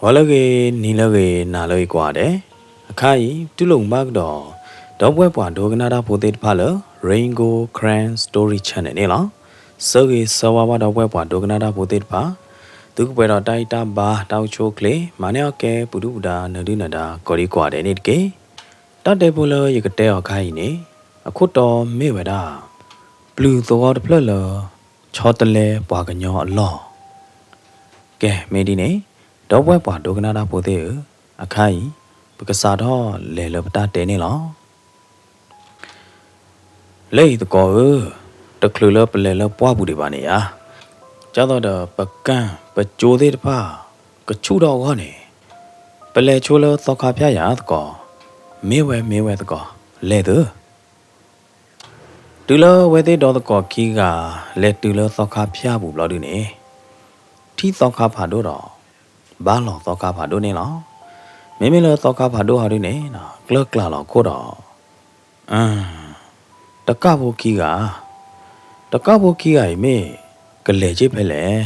ဂီၤလၢအဂ့ၤ, နံၤလၢအဂ့ၤ, နၤလၢအဂ့ၤကိးဂၤဒဲး, အခါအံၤ ပတူၢ်လိာ်မုာ်ဘၣ်ကဒီး ဒီပုၢ်ဝဲၢ်ပှၤဒိကနၣ်တၢ်ဖိသ့ၣ်တဖၣ်လၢ Rain Gold Karen Story Channel န့ၣ်လီၤ. ဆၢဂ့ၤဆၢဝါဘၣ်ဒီပုၢ်ဝဲၢ်ပှၤဒိကနၣ်တၢ်ဖိသ့ၣ်တဖၣ်, သုကပှဲၤဒီးတၢ်အံၣ်တၢ်ဘါ တၢ်အိၣ်ဆူၣ်အိၣ်ချ့, မၤန့ၢ်အီၣ်ကဲ ပူၤဒုၣ်ပူၤဒါ နၢၤဒုၣ်နၢၤဒါ ကိးဒံကိးဂၤဒဲးန့ၣ်တက့ၢ်. တၢ်တဲဖိလၢယကတဲအီၤအခါအံၤန့ၣ်, အခိၣ်တီမ့ၢ်ဝဲဒၣ် ပျုၤသဝီတဖျၢၣ်လၢ ဆီတလဲပှၤကညီအလီၢ်. ကဲ မ့ၢ်ဒ်န့ၣ်, ဒီပုၢ်ဝဲၢ်ပှၤဒိကနၣ်တၢ်ဖိသ့ၣ်ဧၢ, အခါအံၤ ပကစးထီၣ်လဲၤလၢပတၢ်တဲန့ၣ်လီၤ. လၢအံၤသကိးဧၢ, တချုးလၢပလဲၤလၢပှၢ်ပူၤဒံးဘၣ်န့ၣ်ဧါ, ဒ်သိးဒီးပကၢ်ပကၠိသ့ၣ်တဖၣ် ကဆူၣ်ထီၣ်အဂီၢ်န့ၣ်, ပလဲၤဆိလၢသီခါဖၠၣ်ယၤသကိး, မ့ၢ်ဝဲ မ့ၢ်ဝဲသကိး, လဲၤသု. တုၤလၢအဝဲသ့ၣ်ဒီသကိးခံဂၤ လဲၤတုၤလၢသီခါဖၠၣ်ပူၤဘျီဒုန့ၣ်, ထံၣ်သီခါဖးဒိၣ်ဒီး ဘါလီၤသီခါဖးဒိၣ်န့ၣ်လီၤ. မ့မ့ၢ်လၢသီခါဖးဒိၣ်ဟီဒုန့ၣ် ကျၢၢ်ကျၢ်လီၤခိၣ်ဒီး, အၢ, တကၣ်ဖိခံဂၤ, တကၣ်ဖိခံဂၤအံၤမ့ၢ်ကလဲၤက့ၤဖဲလဲၣ်.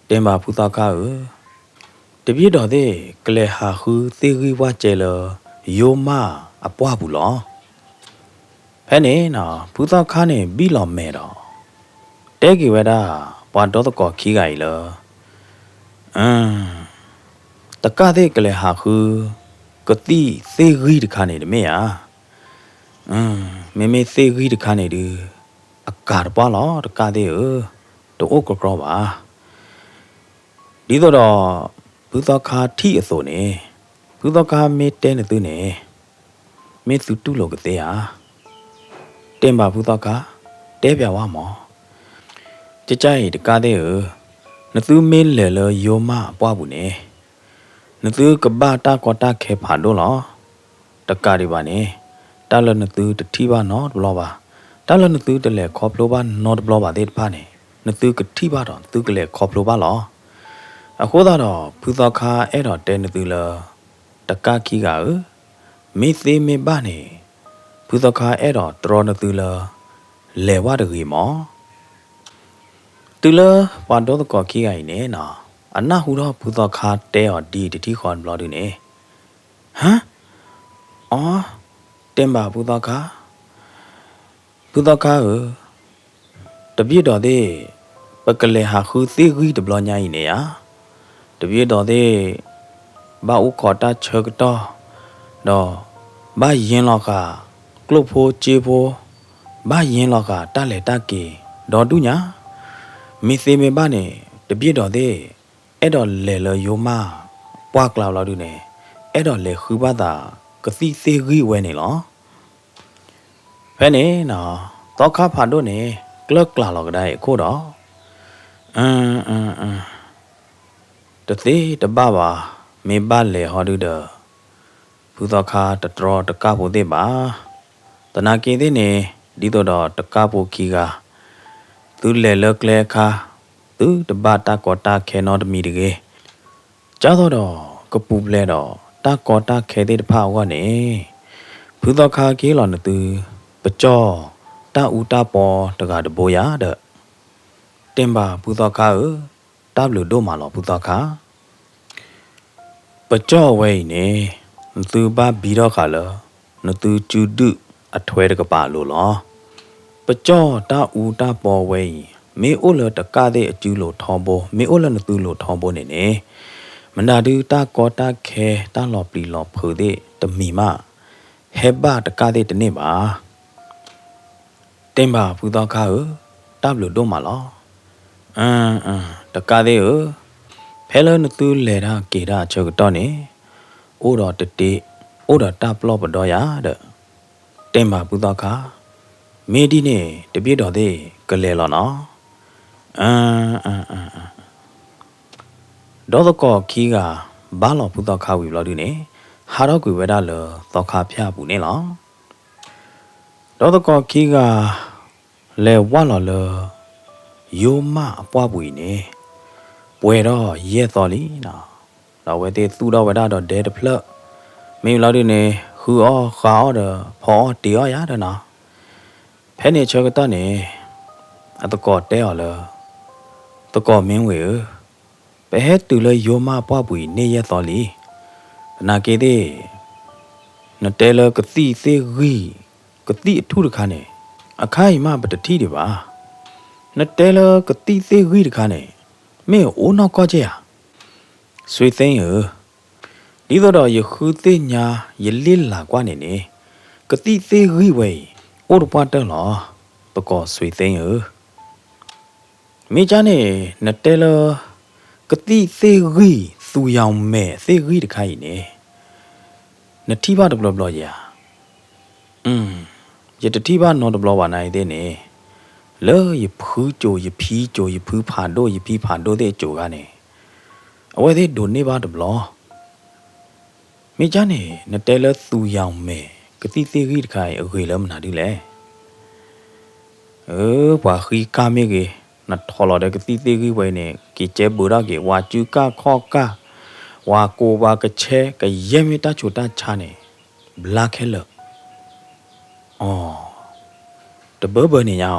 တဲဘၣ်ဖုသီခါဧၢ, တဘျီဒီးသ့ၣ် ကလဲၤဟးဃုသ့ၣ်ဂံၢ်ဝၣ်ကဲလၢ ယိမၢ်အပှၢ်ပူၤလီၤ. ဖဲန့ၣ် ဖုသီခါန့ၣ်ဘံၣ်လီၤမဲာ်ဒီး တဲက့ၤဝဲဒၣ် ပှၤဒီသကိးခံဂၤအံၤလၢ တကၣ်သ့ၣ်ကလဲၤဟးဃု ကသံၣ်သ့ၣ်ဂံၢ်တခါန့ၣ်တမ့ၢ်ဧါ. မ့မ့ၢ်သ့ၣ်ဂံၢ်တခါန့ၣ်ဒုး အကၤတပှၢ်လီၤ တကၣ်သ့ၣ်ဧၢ, တအိၣ်ကြီကြီဘၣ်. ဒ်သိးဒီး ဖုသီခါထံၣ်အသိးန့ၣ်, ဖုသီခါမ့ၢ်တဲနသုန့ၣ် မ့ၢ်သုတူၢ်လိာ်ကသ့ဧါ. တဲဘၣ်ဖုသီခါ, တဲပျးဝဲမး. ကကၢ်အံၤတကၣ်သ့ၣ်ဧၢ, နသုမ့ၢ်လဲၤလၢယိမၢ်အပှၢ်ပူၤန့ၣ်, နသုကဘၣ်တၢ်ကီတၢ်ခဲဖးဒိၣ်လီၤ. တကးဒံးဘၣ်န့ၣ်, တၢ်လၢနသုတထံၣ်ဘၣ်နီတဘျီဘၣ်, တၢ်လၢနသုတလဲၤခီဖျိဘၣ်နီတဘျီဘၣ်သ့ၣ်တဖၣ်န့ၣ်, နသုကထံၣ်ဘၣ်ဒီးသုကလဲၤခီဖျိဘၣ်လီၤ. အဃိသတးဒီး ဖုသီခါအဲၣ်ဒိးတဲနသုလၢ တကၣ်ခံဂၤဧၢ, မ့ၢ်သ့မ့ၢ်ဘၣ်န့ၣ်, ဖုသီခါအဲၣ်ဒိးတြီနသုလၢ လဲၤဝဲတဂ့ၤမး. တုၤလၢပှၤဒီသကိးခံဂၤအံၤန့ၣ် အနၢ်ဟူထီၣ်ဖုသီခါတဲအီၤဒ်တထံၣ်ဃီတဘျီဒုန့ၣ်, ဟါ, အီ, တဲဘၣ်ဖုသီခါ, ဖုသီခါဧၢ, တဘျီဒီးသ့ၣ် ပကလဲၤဟးဃုသ့ၣ်ဂံၢ်တဘျီညါအံၤန့ၣ်ဧါ. တဘျီဒီးသ့ၣ် ဘၣ်အိၣ်ခိးတၢ်ဆၢကတီၢ်, ဒီးဘၣ်ယ့လီၤဃာ်ကျိၣ်ဖိစ့ဖိ, ဘၣ်ယ့လီၤဃာ်တၢ်လဲၤတၢ်က့ၤ ဒီဒူၣ်ညါ. မ့ၢ်သ့မ့ၢ်ဘၣ်န့ၣ် တဘျီဒီးသ့ၣ် အဲၣ်ဒိးလဲၤလၢယိမၢ်ပှၢ်ကျါဘျီဒုန့ၣ်, အဲၣ်ဒိးလဲၤဃုဘၣ်သးကသံၣ်သ့ၣ်ဂံၢ်ဝဲန့ၣ်လီၤ. ဖဲန့ၣ် သီခါဖးဒိၣ်န့ၣ် ကျၢၢ်ကျးလီၤကဒါအံၤအခိၣ်ဒီး, တသ့တဘၣ်ဘၣ်, မ့ၢ်ဘၣ်လဲၤဟီဒုဒီး ဖုသီခါတတြီတကၣ်ဖိသ့ၣ်ဘၣ်. သနာ်က့သ့ၣ်န့ၣ် ဒ်သိးဒီးတကၣ်ဖိခံဂၤ သုလဲၤလၢကျဲအခါ, သုတဘၣ်တၢ်ကီတၢ်ခဲနီတမံၤတဂ့ၤ. ဒ်သိးဒီးကပူၤဖျဲးဒီးတၢ်ကီတၢ်ခဲသ့ၣ်တဖၣ်အဂီၢ်န့ၣ်, ဖုသီခါကဟ့ၣ်လီၤနသု ပကၠီၣ်တၢ်အူတၢ်ပီတဂၤတဘိယၤဒီး, တဲဘၣ်ဖုသီခါဧၢ, တၢ်ဘျုးဒိၣ်မးလီၤဖုသီခါ. ပကၠီၣ်ဝဲအံၤန့ၣ် နသုဘၣ်ဘံထီၣ်ဃာ်လၢ နသုစုဒုၣ်အထွဲတကပၤအလိၤလီၤ. ပကၠီၣ်တၢ်အူတၢ်ပီဝဲအံၤ မ့ၢ်အိၣ်လၢတကၣ်သ့ၣ်အစုလိၤထီဘိ, မ့ၢ်အိၣ်လၢနသုလိၤထီဘိန့ၣ်န့ၣ်, မနုၤဒုတၢ်ကီတၢ်ခဲတၢ်လီၤပျံၤလီၤဖုးသ့ၣ်တမံၤမး ဟဲဘၣ်တကၣ်သ့ၣ်တန့ၢ်ဘၣ်. တဲဘၣ်ဖုသီခါဧၢ, တၢ်ဘျုးဒိၣ်မးလီၤ. တကၣ်သ့ၣ်ဧၢ, ဖဲလၢနသုလဲၤတၢ်က့ၤတၢ်အဆၢကတီၢ်န့ၣ်, အိၣ်ဒီးတတ့, အိၣ်ဒီးတၢ်ပျီၢ်ပဒီယၤဒီး, တဲဘၣ်ဖုသီခါ, မ့ၢ်ဒ်န့ၣ် တဘျီဒီးသ့ၣ်ကလဲၤလီၤနီၤ. ဒီသကိးခံဂၤ ဘါလီၤဖုသီခါဝံၤဘျီဒုန့ၣ်, ဟးထီၣ်ကွံာ်ဝဲဒၣ်လၢသီခါဖၠၣ်အပူၤန့ၣ်လီၤ. ဒီသကိးခံဂၤ လဲၤဝၢ်လီၤလၢ ယိမၢ်အပှၢ်ပူၤအံၤန့ၣ်, ပှဲၤဒီးယဲၢ်သီလံနီၤ. ဒီးအဝဲသ့ၣ်သူၣ်ထီၣ်ဝဲဒၣ်ဒီးဒဲတဖျၢၣ်, မ့ၢ်ဘျီဒုန့ၣ် ဃုအီၣ်ဃါအီၣ်ဒီး ဖီအီၣ်တ့ၤအီၣ်ယၤဒီးနီၤ. ဖဲန့ၣ်အဆၢကတီၢ်န့ၣ် အသကိးတဲအီၤလၢ သကိးမ့ၢ်ဝ့ၢ်ဧၢ, ပဟဲတုၤလၢယိၤမးပှၢ်ပူၤအံၤန့ၢ်ယဲၢ်သီလံ. သနာ်က့သ့ၣ်, နတဲလၢကသံၣ်သ့ၣ်ဂံၢ်, ကသံၣ်အထူၣ်တခါန့ၣ်, အခါအံၤမးပတထံၣ်ဒံးဘၣ်. နတဲလၢကသံၣ်သ့ၣ်ဂံၢ်တခါန့ၣ်, မ့ၢ်အိၣ်နီၢ်ကီၢ်ကဲဧါ. စွ့သ့ဧၢ, ဒ်သိးဒီးယဃုသ့ၣ်ညါ ယလ့ၣ်လၤကွၢ်န့ၣ်န့ၣ်, ကသံၣ်သ့ၣ်ဂံၢ်ဝဲအံၤ အိၣ်တပှၢ်တၢၢ်လီၤ, သကိးစွ့သ့ဧၢ. မ့ၢ်ကၢ်န့ၣ် နတဲလၢ ကသံၣ်သ့ၣ်ဂံၢ် သူရောင်မဲာ်သ့ၣ်ဂံၢ်တခါအံၤန့ၣ်, နထံၣ်ဘၣ်တဘျီဘျီဧါ. ယတထံၣ်ဘၣ်နီတဘျီဘၣ်နၤအံၤသ့ၣ်န့ၣ်, လၢယဖုကိၤ ယဖံကိၤ ယဖုဖးဒိၣ် ယဖံဖးဒိၣ်သ့ၣ်အကိၤဂၤန့ၣ်, အဝဲသ့ၣ်ဒိးန့ၢ်ဘၣ်တဘျီ. မ့ၢ်ကၢ်န့ၣ် နတဲလၢသူရောင်မဲာ် ကသံၣ်သ့ၣ်ဂံၢ်တခါအံၤ အဂ့ၤလၢမနုၤဒ်လဲၣ်. အၢ ပှၤဃံကၢ်မ့ၢ်ဂ့ၤ, နထီၣ်လီၤဒီးကသံၣ်သ့ၣ်ဂံၢ်ဝဲအံၤန့ၣ် က့ၤကဲဘုးထီၣ်က့ၤ ဝၤစုကၢ်ခီၣ်ကၢ်, ဝၤကိးပှၤကဆဲ ကယဲၢ်မ့ၢ်တၢ်ဆိးတၢ်ဆါန့ၣ် ဘျါခဲလၢာ်. အီ, တဘၢဘၢန့ၣ်ညါ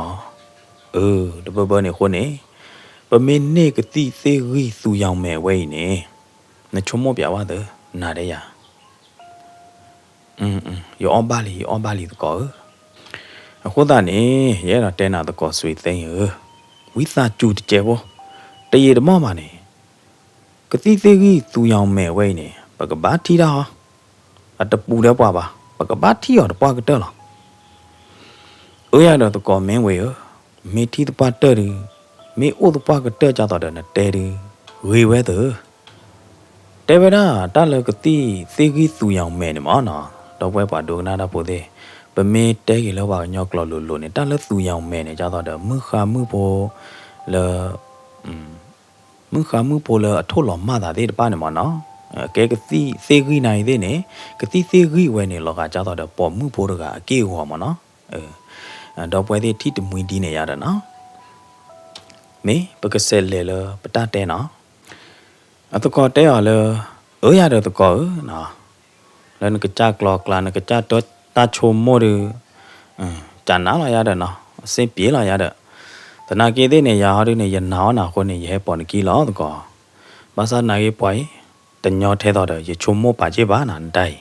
အီၤ. အၢ တဘၢဘၢန့ၣ်အဃိန့ၣ်, ပမ့ၢ်န့ၢ်ကသံၣ်သ့ၣ်ဂံၢ်သူရောင်မဲာ်ဝဲအံၤန့ၣ်, နဆိကမိၣ်ပျးဝဲသ့, နၤဒီးယၤ ယအီၣ်ဘၣ်လံ ယအီၣ်ဘၣ်လံသကိးဧၢ. အဃိသတးန့ၣ် ယအဲၣ်ဒိးတဲနၤသကိးစွ့သ့ဧၢ, ဝံသးစူၤတစဲးဖိ, တယံာ်တမီၢ်ဘၣ်န့ၣ်, ကသံၣ်သ့ၣ်ဂံၢ်သူရောင်မဲာ်ဝဲအံၤန့ၣ် ပကဘၣ်ထံၣ်တၢ်အီၤ, အတပူၤဒီးပှၤဘၣ် ပကဘၣ်ထံၣ်အီၤတပှၢ်ကတၢၢ်လီၤ. အၢယၤဒီးသကိးမ့ၢ်ဝဲဧၢ, မ့ၢ်ထံၣ်သပှၢ်တၢၢ်ဒုး, မ့ၢ်အိၣ်သပှၢ်ကတၢၢ်ကၢ်သိးဒီးနတဲဒုး, ဂ့ၤဝဲသၢ. တဲဝဲဒၣ်တၢ်လၢကသံၣ်သ့ၣ်ဂံၢ်သူရောင်မဲာ်န့ၣ်မ့ၢ်နီၤ, ဒီပုၢ်ဝဲၢ်ပှၤဒိကနၣ်တၢ်ဖိသ့ၣ်, ပမ့ၢ်တဲက့ၤလၢပှၤကညီကျိာ်လိၤလိၤန့ၣ် တၢ်လၢသူရောင်မဲာ်န့ၣ် ကၢ်သိးဒီး မုၢ်ဃါမုၢ်ဖိလၢ မုၢ်ဃါမုၢ်ဖိလၢအထိၣ်လီၤမၢ်သးသ့ၣ်တဖၣ်န့ၣ်မ့ၢ်နီၤ, ကဲကသံၣ်သ့ၣ်ဂံၢ်နၤအံၤသ့ၣ်န့ၣ်, ကသံၣ်သ့ၣ်ဂံၢ်ဝဲန့ၣ် လီၤဂာ်ကၢ်သိးဒီးပိာ်မုၣ်ဖိတဂၤအက့ၢ်အဂီၤမ့ၢ်နီၤ. ဒီပုၢ်ဝဲၢ်သ့ၣ်ထံၣ်တမှံဒ်န့ၣ်ယၤဒီးနီၤ, မ့ၢ်ပကဆဲးလဲၤလၢပတၢ်တဲနီၤ. အသကိးတဲအီၤလၢ, အၢယၤဒီးသကိးဧၢ, လၢနကစၢ်ကျီကျါ နကစၢ်တၢ်ဆိကမိၣ်ဒီး, ကနၣ်လီၤယၤဒီးနီၤ, အဆင်ပြေလီၤယၤဒီး, သနာ်က့သ့ၣ်န့ၣ် ယၤဟီဒုန့ၣ် ယနာ်အီၣ်နၤအဃိန့ၣ် ယဟဲပိာ်နခံလီၤသကိး, ဘၣ်ဆၣ်သနာ်က့ပှၤအံၤ, တညီထဲသိးဒီး ယဆိကမိၣ်ပာ်စ့ၢ်ဘၣ်နၤနတၢ်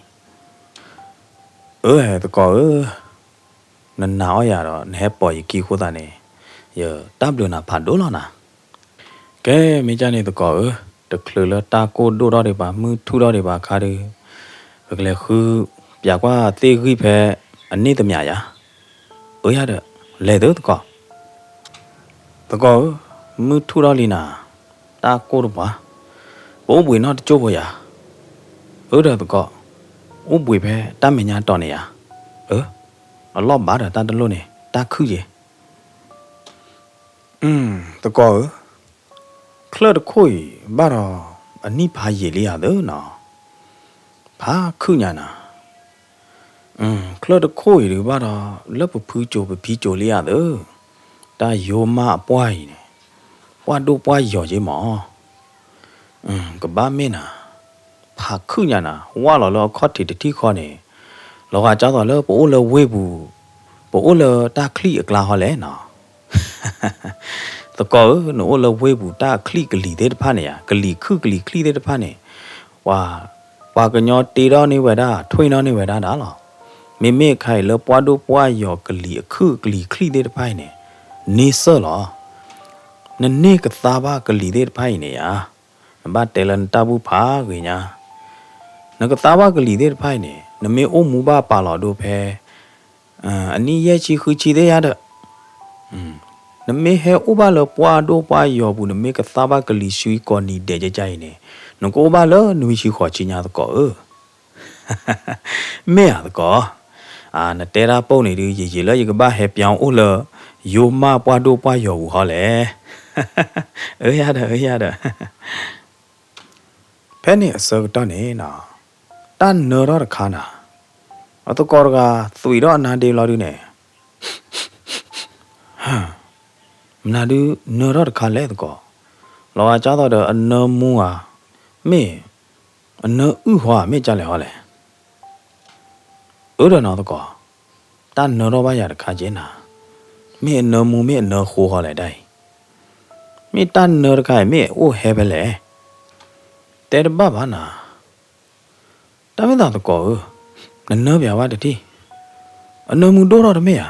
အံၤ. အၢသကိးဧၢ, နနာ်အီၣ်ယၤဒီး နဟဲပိာ်ယခံအဃိသတးန့ၣ်, ယတၢ်ဘျုးနၤဖးဒိၣ်လီၤနၤ. ကဲမ့ၢ်ကၢ်န့ၣ်သကိးဧၢ, တချုးလၢတၢ်ကိၢ်ဒိၣ်ထီၣ်ဒံးဘၣ် မုၢ်ထူၣ်ထီၣ်ဒံးဘၣ်အခါဒီး, ပကလဲၤဃုပျးကွၢ်သ့ၣ်ဂံၢ်ဖဲအန့ၣ်သမံယၤ. အၢယၤဒီး, လဲၤသၢသကိး. သကိးဧၢ, မုၢ်ထူၣ်ထီၣ်လံနၤ, တၢ်ကိၢ်တပှၤ, ပအိၣ်ဘှံးနီၢ်တကၠိၢ်ဖိယၤ. အၢဒီးသကိး, အိၣ်ဘှံးဖဲတၢ်မဲာ်ညါတီၤန့ၣ်ယၤ. အၢ, အလီၢ်ဘၣ်ဒီးတၢ်တလိၣ်န့ၣ် တၢ်ခုၣ်ယဲၢ်. သကိးဧၢ, ချၢၣ်တခိၣ်အံၤဘၣ်ဒီး အနံၣ်ဖးယံာ်လံဧါသၢနီၤ, ဖးခုၣ်ညါနၤ. ချၢၣ်တခိၣ်အံၤဒုးဘၣ်ဒီး လၢပဖုကၠိၤပဖံကၠိၤလံဧါသၢ, တၢ်ယိၤမးအပှၢ်အံၤန့ၣ်, ပှၢ်ဒိၣ်ပှၢ်ယီၤက့မး. ကဘၣ်မ့ၢ်နၤ, ဖးခုၣ်ညါနၤ ဝၢ်လီၤလၢအခီၣ်ထံးတထံၣ်ဃီန့ၣ်, လီၤဂာ်ကၢ်သိးလၢပအိၣ်လၢဝ့ၢ်ပူၤ, ပအိၣ်လၢတၢ်ချံၣ်အကျါဟီလဲၣ်နီၤ. သကိးဧၢ, နအိၣ်လၢဝ့ၢ်ပူၤတၢ်ချံၣ်ကလံၤသ့ၣ်တဖၣ်န့ၣ်ယါ, ကလံၤခုၣ်ကလံၤချံၣ်သ့ၣ်တဖၣ်န့ၣ်, ပှၤ, ပှၤကညီတ့ထီၣ်န့ၢ်ဝဲဒၣ် ထွံၣ်နီၣ်န့ၢ်ဝဲဒၣ်ဒၣ်လီၤ. မ့မ့ၢ်အခါအံၤလၢပှၢ်ဒိၣ်ပှၢ်ယီၤကလံၤအခုၣ်ကလံၤချံၣ်သ့ၣ်တဖၣ်အံၤန့ၣ်, န့ဆၢၣ်လီၤ. နန့ၢ်ကသါဘၣ်ကလံၤသ့ၣ်တဖၣ်အံၤန့ၣ်ယါ, နဘၣ်တဲလၢနတၢ်ဘူၣ်ဖးဂ့ၤညါ. နကသါဘၣ်ကလံၤသ့ၣ်တဖၣ်အံၤန့ၣ် နမ့ၢ်အိၣ်မူဘၣ်ပာ်လီၤဒိဖဲ အနံၣ်ယဲၢ်ဆံဃုဆံသ့ၣ်ယါဒီး, နမ့ၢ်ဟဲအိၣ်ဘၣ်လၢပှၢ်ဒိၣ်ပှၢ်ယီၤပူၤ နမ့ၢ်ကသါဘၣ်ကလံၤဆူကိးနံၤဒဲးကကါအံၤန့ၣ်, နကအိၣ်ဘၣ်လၢနွံဆံဃိးဆံညါသကိးဧၢ. မ့ၢ်ဧါသကိး, နတဲတၢ်ပိာ်န့ၣ်ဒုး ယယံာ်လၢယကဘၣ်ဟဲပၠီအိၣ်လၢ ယိၤမးပှၢ်ဒိၣ်ပှၢ်ယီၤပူၤဟီလဲၣ်. အၢယါဒီး အၢယါဒီး, ဖဲန့ၣ်အဆၢကတီၢ်န့ၣ်, တၢ်နၢထီၣ်တခါနၤ, အသကိးတဂၤသွံးထီၣ်အနါဒ့လီၤဒုန့ၣ်, မနုၤဒုးနၢထီၣ်တခါလဲၣ်သကိး, လီၤဂာ်ကၢ်သိးဒီးအနၢမူဧါ, မ့ၢ်အနၢအုၣ်ဃီဧါ မ့ၢ်ကၢ်လဲၣ်ဟီလဲၣ်. အၢဒီးနီၤသကိး, တၢ်နၢထီၣ်ဘၣ်ယၤတခါကဲနၤ, မ့ၢ်အနၢမူမ့ၢ်အနၢဃိဃီလဲၣ်ဒၣ်အံၤ, မ့ၢ်တၢ်နၢတခါအံၤ မ့ၢ်အအိၣ်ဟဲဖဲလဲၣ်. တဲတဘၣ်ဘၣ်နၤ. တၢ်မ့ၢ်သးသကိးဧၢ, နနၢပၠးဘၣ်တထံၣ်, အနၢမူဒိၣ်ထီၣ်တမ့ၢ်ဧါ.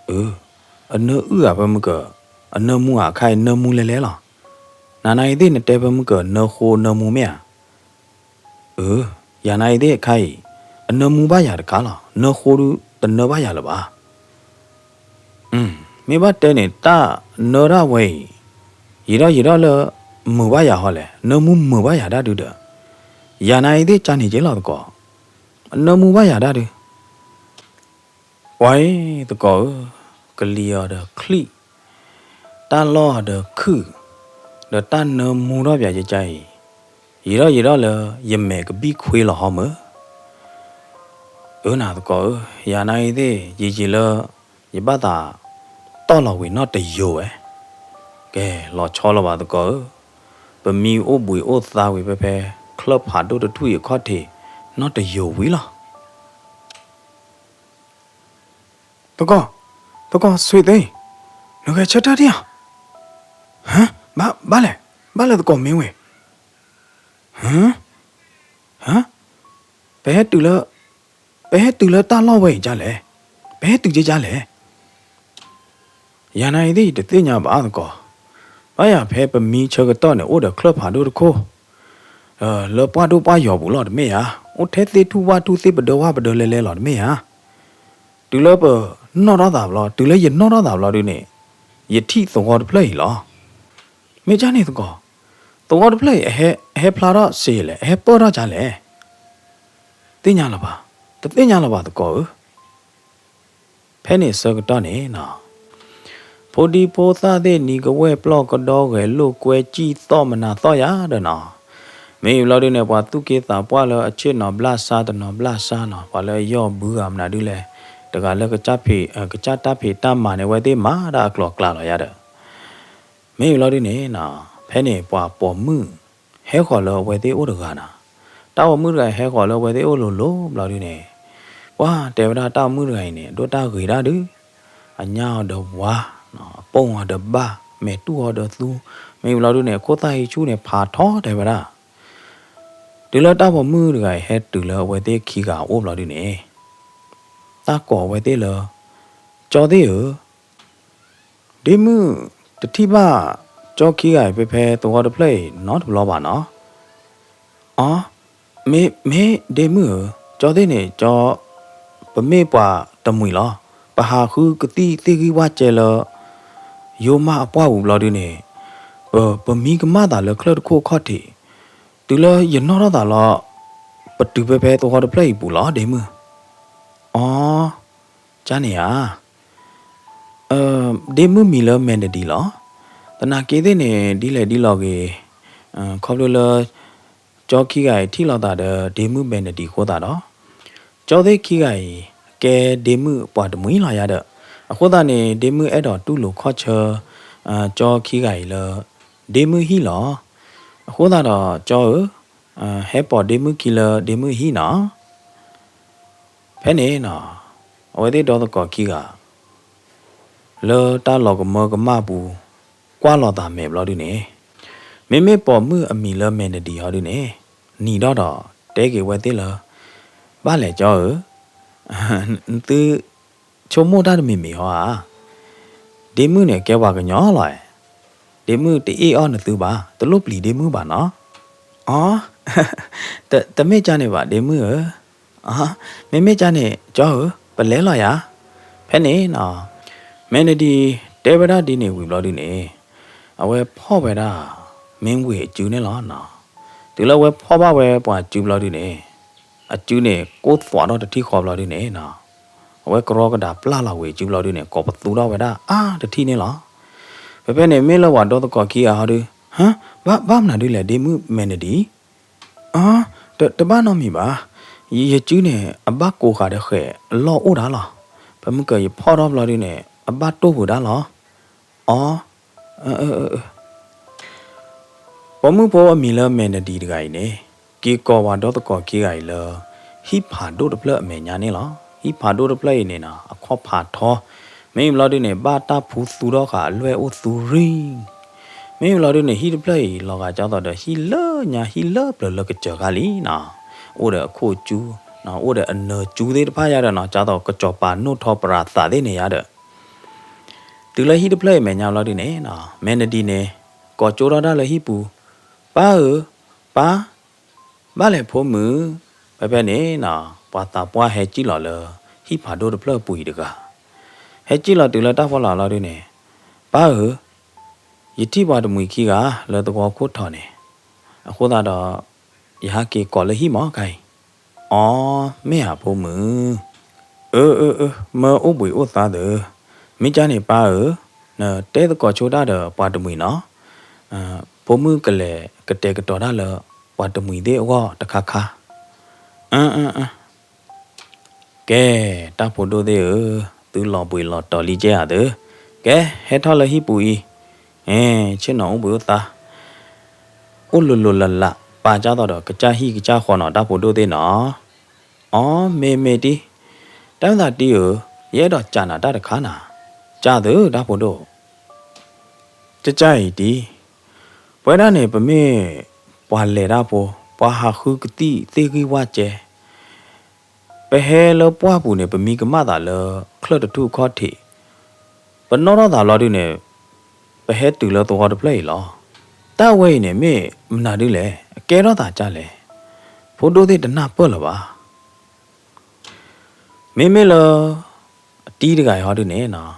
အၢ, အနၢအုၣ်ဧါဖဲမုၢ်ကၢၢ်, အနၢမူဧါအခါအံၤနၢမူလဲၤလဲၤလီၤ. နၤနၤအံၤသ့ၣ်နတဲဖဲမုၢ်ကၢၢ်နၢဃိနၢမူမ့ၢ်ဧါ. အၢ, ယၤနၤအံၤသ့ၣ်အခါအံၤ, အနၢမူဘၣ်ယၤတခါလီၤ, နၢဃိဒုးတနၢဘၣ်ယၤလၢၤဘၣ်. မ့ၢ်ဘၣ်တဲန့ၣ် တၢ်နၢတၢ်ဝဲအံၤ, ယံာ်ထီၣ်ယံာ်ထီၣ်လၢ မုာ်ဘၣ်ယၤဟီလဲၣ်, နၢမူမုာ်ဘၣ်ယၤဒၣ်ဒုဒီး, ယၤနၤအံၤသ့ၣ်ကန့ၣ်က့လီၤသကိး, အနၢမူဘၣ်ယၤဒၣ်ဒု ပှၤအံၤသကိးဧၢ, ကလံၤအီၤဒီးချံၣ်, တၢ်လီၢ်အီၤဒီးခုၣ်, ဒီးတၢ်နၢမူထီၣ်ပၠးယကါအံၤ, ယံာ်ထီၣ်ယံာ်ထီၣ်လၢယမဲာ်ကဘံၣ်ခွ့လီၤဟီမၢ်. အၢနၤသကိးဧၢ, ယၤနၤအံၤသ့ၣ် ယံာ်ယံာ်လၢ ယဘၣ်သးတီၢ်လီၤဝံၤနီၢ်တယိာ်ဝဲ, ကဲလီၤဆီလီၤဘၣ်သကိးဧၢ, ပမံအိၣ်ဘှံးအိၣ်သါဝံၤဖဲဖဲ ချၢၣ်ဖးဒိၣ်တထူၣ်အံၤအခီၣ်ထံး နီၢ်တယိာ်ဝံၤလီၤ. သကိး, သကိး ဆွေသိန်း, နဂဲၤဆၢထၢၣ်ဒံးဧါ. ဟါ, ဘၣ်, ဘၣ်လဲၣ်, ဘၣ်လဲၣ်သကိးမ့ၢ်ဝဲ. ဟါ, ဟါ, ပဟဲတုၤလၢ, ပဟဲတုၤလၢတၢ်လီၢ်ဝဲအံၤဒ်လဲၣ်, ပဟဲတုၤက့ဒ်လဲၣ်. ယၤနၤအံၤသ့ၣ်ယတသ့ၣ်ညါဘၣ်သကိး, ဘၣ်ယၤဖဲပမံဆၢကတီၢ်န့ၣ် အိၣ်ဒီးချၢၣ်ဖးဒိၣ်တခိၣ်, လၢပှၢ်ဒိၣ်ပှၢ်ယီၤပူၤလီၤတမ့ၢ်ဧါ, အိၣ်ထဲသ့ၣ်ထူၣ်ဝၣ်ထူၣ်သ့ၣ်ပဒၢဝၣ်ပဒၢလဲလဲလီၤတမ့ၢ်ဧါ. တုၤလၢပနီၣ်ထီၣ်သးဘျီ, တုၤလၢယနီၣ်ထီၣ်သးဘျီဒုန့ၣ်, ယထံၣ်သဝီတဖျၢၣ်အံၤလီၤ. မ့ၢ်ကၢ်န့ၣ်သကိး, သဝီတဖျၢၣ်အံၤ အဟဲဖျါထီၣ်စ့လဲၣ်, အဟဲပၢၢ်ထီၣ်ကၢ်လဲၣ်. သ့ၣ်ညါလၢၤဘၣ်, တသ့ၣ်ညါလၢၤဘၣ်သကိးဧၢ. ဖဲန့ၣ်ဆၢကတီၢ်န့ၣ်နီၤ, ဖိဒံဖိသၣ်သ့ၣ်နံၤကဝဲၢ်ပျီၢ်ကဒီဂဲၤလိာ်ကွဲစံၣ်သီၣ်မနၤသီၣ်ယၤဒီးနီၤ, မ့ၢ်အံၤဘျီဒုန့ၣ် ပှၤသူၣ်က့သးပှၢ်လၢအဆ့ၣ်နီၤဘျၣ်ဆါတနီၤဘျၣ်ဆါနီၤ, ပှၤလၢယီၢ်ဘုဂၤမနုၤဒုလဲၣ်, တဂၤလၢကစၢ်ဖံး, ကစၢ်တၢ်ဖံးတၢ်မၤန့ၣ် အဝဲသ့ၣ်မၤဒၣ်အကျိၤအကျဲလီၤယၤဒီး မ့ၢ်အံၤဘျီဒုန့ၣ်နီၤ, ဖဲန့ၣ်ပှၤပိာ်မုၣ် ဟဲဃီၤလၢအဝဲသ့ၣ်အိၣ်တဂၤနီၤ, တၢ်ပိာ်မုၣ်တဂၤဟဲဃီၤလၢအဝဲသ့ၣ်အိၣ်လိၤလိၤဘျီဒုန့ၣ်, ပှၤတဲဝဲဒၣ်တၢ်ပိာ်မုၣ်တဂၤအံၤန့ၣ် အဒိၣ်တၢ်ဂ့ၤဒၣ်ဒု, အညၣ်အီၤဒီးဝါ, အပိၢ်အီၤဒီးဘၣ်, မဲာ်တူၢ်အီၤဒီးသူ, မ့ၢ်အံၤဘျီဒုန့ၣ် အခိၣ်သၣ်ဟံးဆူၣ်န့ၣ် ဖးထီတဲဝဲဒၣ်. တုၤလၢတၢ်ပိာ်မုၣ်တဂၤအံၤဟဲတုၤလၢအဝဲသ့ၣ်ခံဂၤအအိၣ်ဘျီဒုန့ၣ်, တၢ်ကိးအဝဲသ့ၣ်လၢ ကၠီသ့ၣ်ဧၢ, ဒ့မုၣ်တထံၣ်ဘၣ်ကၠီခံဂၤအံၤဖဲဖဲသဝီတဖျၢၣ်အံၤနီတဘျီဘၣ်နီၤ. အီ, မ့ၢ်, မ့ၢ်ဒ့မုၣ်ဧၢ, ကၠီသ့ၣ်န့ၣ် ကၠီ, ပမ့ၢ်ပှၤတမှံၤလီၤ. ပဟးဃုကသံၣ်သ့ၣ်ဂံၢ်ဝၣ်ကဲလၢ ယိမၢ်အပှၢ်ပူၤဘျီဒုန့ၣ်, ပ, ပမံကမၣ်သးလၢချၢၣ်တခိၣ်အခီၣ်ထံး, တုၤလၢယနီၣ်ထီၣ်သးလီၤ, ပတုၤဖဲဖဲသဝီတဖျၢၣ်အံၤပူၤလီၤ ဒ့မုၣ်. အီ, ကၢ်န့ၣ်ဧါ. ဒ့မုၣ်မံၤလၢမဲာ်နဒံလီၤ. သနာ်က့သ့ၣ်န့ၣ် ဒ်လဲၣ်ဒ်လဲၣ်ဂ့ၤ, ခီဖျိလၢ ကၠီခံဂၤအံၤထံၣ်လိာ်သးဒီးဒ့မုၣ်မဲာ်နဒံအဃိသတးဒီး, ကၠီသ့ၣ်ခံဂၤအံၤ ကဲဒ့မုၣ်ပှၤတမှံၤလီၤယၤဒီး, အဃိသတးန့ၣ် ဒ့မုၣ်အဲၣ်ဒိးတူၢ်လိာ်ခီၣ်ဆၢ ကၠီခံဂၤအံၤလၢ ဒ့မုၣ်ဟံၣ်လီၤ. အဃိသတးဒီး ကၠီဧၢ, ဟဲပိာ်ဒ့မုၣ်ခံလၢဒ့မုၣ်ဟံၣ်နီၤ. ဖဲန့ၣ်နီၤ, အဝဲသ့ၣ်ဒီသကိးခံဂၤ လၢတၢ်လီၤကမၢကမၣ်ပူၤ ကွၢ်လိာ်သးမဲာ်ဘျီဒုန့ၣ်, မ့မ့ၢ်ပိာ်မုၣ်အမံၤလၢမဲာ်နဒံဟီဒုန့ၣ်, နံၤဒီၣ်ဒီးတဲက့ၤဝဲသ့ၣ်လၢ, ဘၣ်လဲၣ်ကၠီဧၢ, သုဆိကမိၣ်တၢ်တမံၤမံၤဟီဧါ. ဒ့မုၣ်န့ၣ်ကဲပှၤကညီလီၤ. ဒ့မုၣ်တအ့ၣ်အီၣ်နသုဘၣ်, တလိၣ်ပျံၤဒ့မုၣ်ဘၣ်နီၤ. အီ, တမ့ၢ်ကၢ်န့ၣ်ဘၣ် ဒ့မုၣ်ဧၢ. မ့မ့ၢ်ကၢ်န့ၣ် ကၠီဧၢ, ပလဲၤလီၤယၤ. ဖဲန့ၣ်နီၤ, မဲာ်နဒံတဲဝဲဒၣ်ဒ်န့ၣ်ဝံၤဘျီဒုန့ၣ်, အဝဲဖီၣ်ဝဲဒၣ် မ့ၢ်ဝ့ၢ်အစုန့ၣ်လီၤနီၤ. တုၤလၢအဝဲဖီၣ်ဘၣ်ဝဲပှၤစုဘျီဒုန့ၣ်, အစုန့ၣ် ကိၢ်သွးထီၣ်တထံၣ်ဃီဘျီဒုန့ၣ်နီၤ, အဝဲကရီကဒါပျၢ်လီၤဝ့ၢ်အစုဘျီဒုန့ၣ် ကိးပသူထီၣ်ဝဲဒၣ်အါတထံၣ်န့ၣ်လီၤ. ဖဲဖဲန့ၣ်မ့ၢ်လၢပှၤဒီသကိးခံဂၤဟီဒု, ဟါ, ဘၣ်, ဘၣ်မနုၤဒုလဲၣ် ဒ့မုၣ်မဲာ်နဒံ. အီ, တဘၣ်နီတမံၤဘၣ်. ယစုန့ၣ် အဘၣ်ကိးဃာ်ဒီးဃဲၤအလီၢ်အိၣ်ဒၣ်လီၤ. ဖဲမုၢ်ကၢၤယဖီၣ်ထီၣ်ဘျီဒုန့ၣ် အဘၣ်တိၢ်ပူၤဒၣ်လီၤ. အီ, ပိာ်မုၣ်ဖိအမံၤလၢမဲာ်နဒံတဂၤအံၤန့ၣ်, က့ၤကိးပှၤဒီသကိးခံဂၤအံၤလၢ ဟံၣ်ဖးဒိၣ်တဖျၢၣ်အမဲာ်ညါန့ၣ်လီၤ. ဟံၣ်ဖးဒိၣ်တဖျၢၣ်အံၤန့ၣ်နီၤ အခီၣ်ဖးထီ, မ့ၢ်ဘျီဒုန့ၣ် ဘၣ်တၢ်ဖူသူထီၣ်ဃာ်အလွဲၢ်အိၣ်သူရံၣ်. မ့ၢ်ဘျီဒုန့ၣ် ဟံၣ်တဖျၢၣ်အံၤ လီၤဂာ်ကၢ်သိးဒီးဟံၣ်လၢ လၢညါဟံၣ်လၢပျၢၤလၢကစၢၤခါလံနီၤ, အိၣ်ဒီးအခိၣ်ကၠူ, အိၣ်ဒီးအနၢၤကၠူသ့ၣ်တဖၣ်ယါဒီးနီၤ, ကၢ်သိးကစီၤပၤနိၣ်ထီၣ်ပရၤသးသ့ၣ်န့ၣ်ယါဒီး တုၤလၢဟံၣ်တဖျၢၣ်အံၤမဲာ်ညါဘျီဒုန့ၣ်နီၤ, မဲနဒံန့ၣ် ကိးကၠိထီၣ်တၢ်လၢဟံၣ်ပူၤ, ပၢ်ဧၢ, ပၢ်, ဘၣ်လဲၣ်ဖိမုၣ်, ဖဲဖဲန့ၣ်နီၤ, ပှၤသးပှၢ်ဟဲကံၣ်လီၤလၢ ဟံၣ်ဖးဒိၣ်တဖျၢၣ်အပူၤအံၤတဂၤ, ဟဲကံၣ်လီၤတုၤလၢတၢ်ဖီလာ်လီၤဒုန့ၣ်, ပၢ်ဧၢ, ယထံၣ်ပှၤတမှံၤခံဂၤလၢသဝီခိၣ်ထီၣ်န့ၣ်, အဃိသတးဒီး ယဟးက့ၤကိးလၢဟံၣ်မးခါအံၤ, အီ, မ့ၢ်ဧါဖိမုၣ်, အၢ အၢ အၢ မၢအိၣ်ဘှံးအိၣ်သါသၢ, မ့ၢ်ကၢ်န့ၣ်ပၢ်ဧၢ, နတဲသကိးဆိတၢ်ဒီးပှၤတမှံၤနီၤ, ဖိမုၣ်ကလဲၤကတဲာ်ကတီၤတၢ်လၢ ပှၤတမှံၤသ့ၣ်အဂီၢ်တခါခါ, အၢ အၢ အၢ ကဲ, တၢ်ဖိဒိၣ်သ့ၣ်ဧၢ, သုလီၤဘှံးလီၤတီၤလံကဲဧါသၢ, ကဲ, ဟဲထီၣ်လၢဟံၣ်ပူၤအံၤ, ဆ့ၣ်နီၤအိၣ်ဘှံးအိၣ်သါ, အိၣ်လိၤလိၤလးလး ပာ်ကၢ်သိးဒီးကစၢ်ဟံၣ်ကစၢ်ဃီနီၤ တၢ်ဖိဒိၣ်သ့ၣ်နီၤ, အီ, မ့ၢ်မ့ၢ်တံၢ်, တၢ်မ့ၢ်သးတံၢ်ဧၢ, ယအဲၣ်ဒိးကးနၤတၢ်တခါနၤ, ကၢ်သၢ တၢ်ဖိဒိၣ် ကကၢ်အံၤတံၢ်, ပဝဲဒၣ်န့ၣ် ပမ့ၢ်ပှၤလဲၤတၢ်ဖိ, ပှၤဟးဃုကသံၣ်သ့ၣ်ဂံၢ်ဝၣ်ကဲ, ပဟဲလၢပှၢ်ပူၤန့ၣ် ပမံကမၣ်သးလၢချၢၣ်တထူၣ်ခီၣ်ထံး, ပနီၣ်ထီၣ်သးဘျီဒုန့ၣ် ပဟဲတုၤလၢသဝီတဖျၢၣ်အံၤလီၤ. တၢ်ဝဲအံၤန့ၣ် မ့ၢ်မနုၤဒ်လဲၣ်, အကဲထီၣ်သးကၢ်လဲၣ်, ဖိဒိၣ်သ့ၣ်တနၢ်ပၢၢ်လၢၤဘၣ်. မ့မ့ၢ်လၢ အတံၤတဂၤအံၤဟီဒုန့ၣ်နီၤ,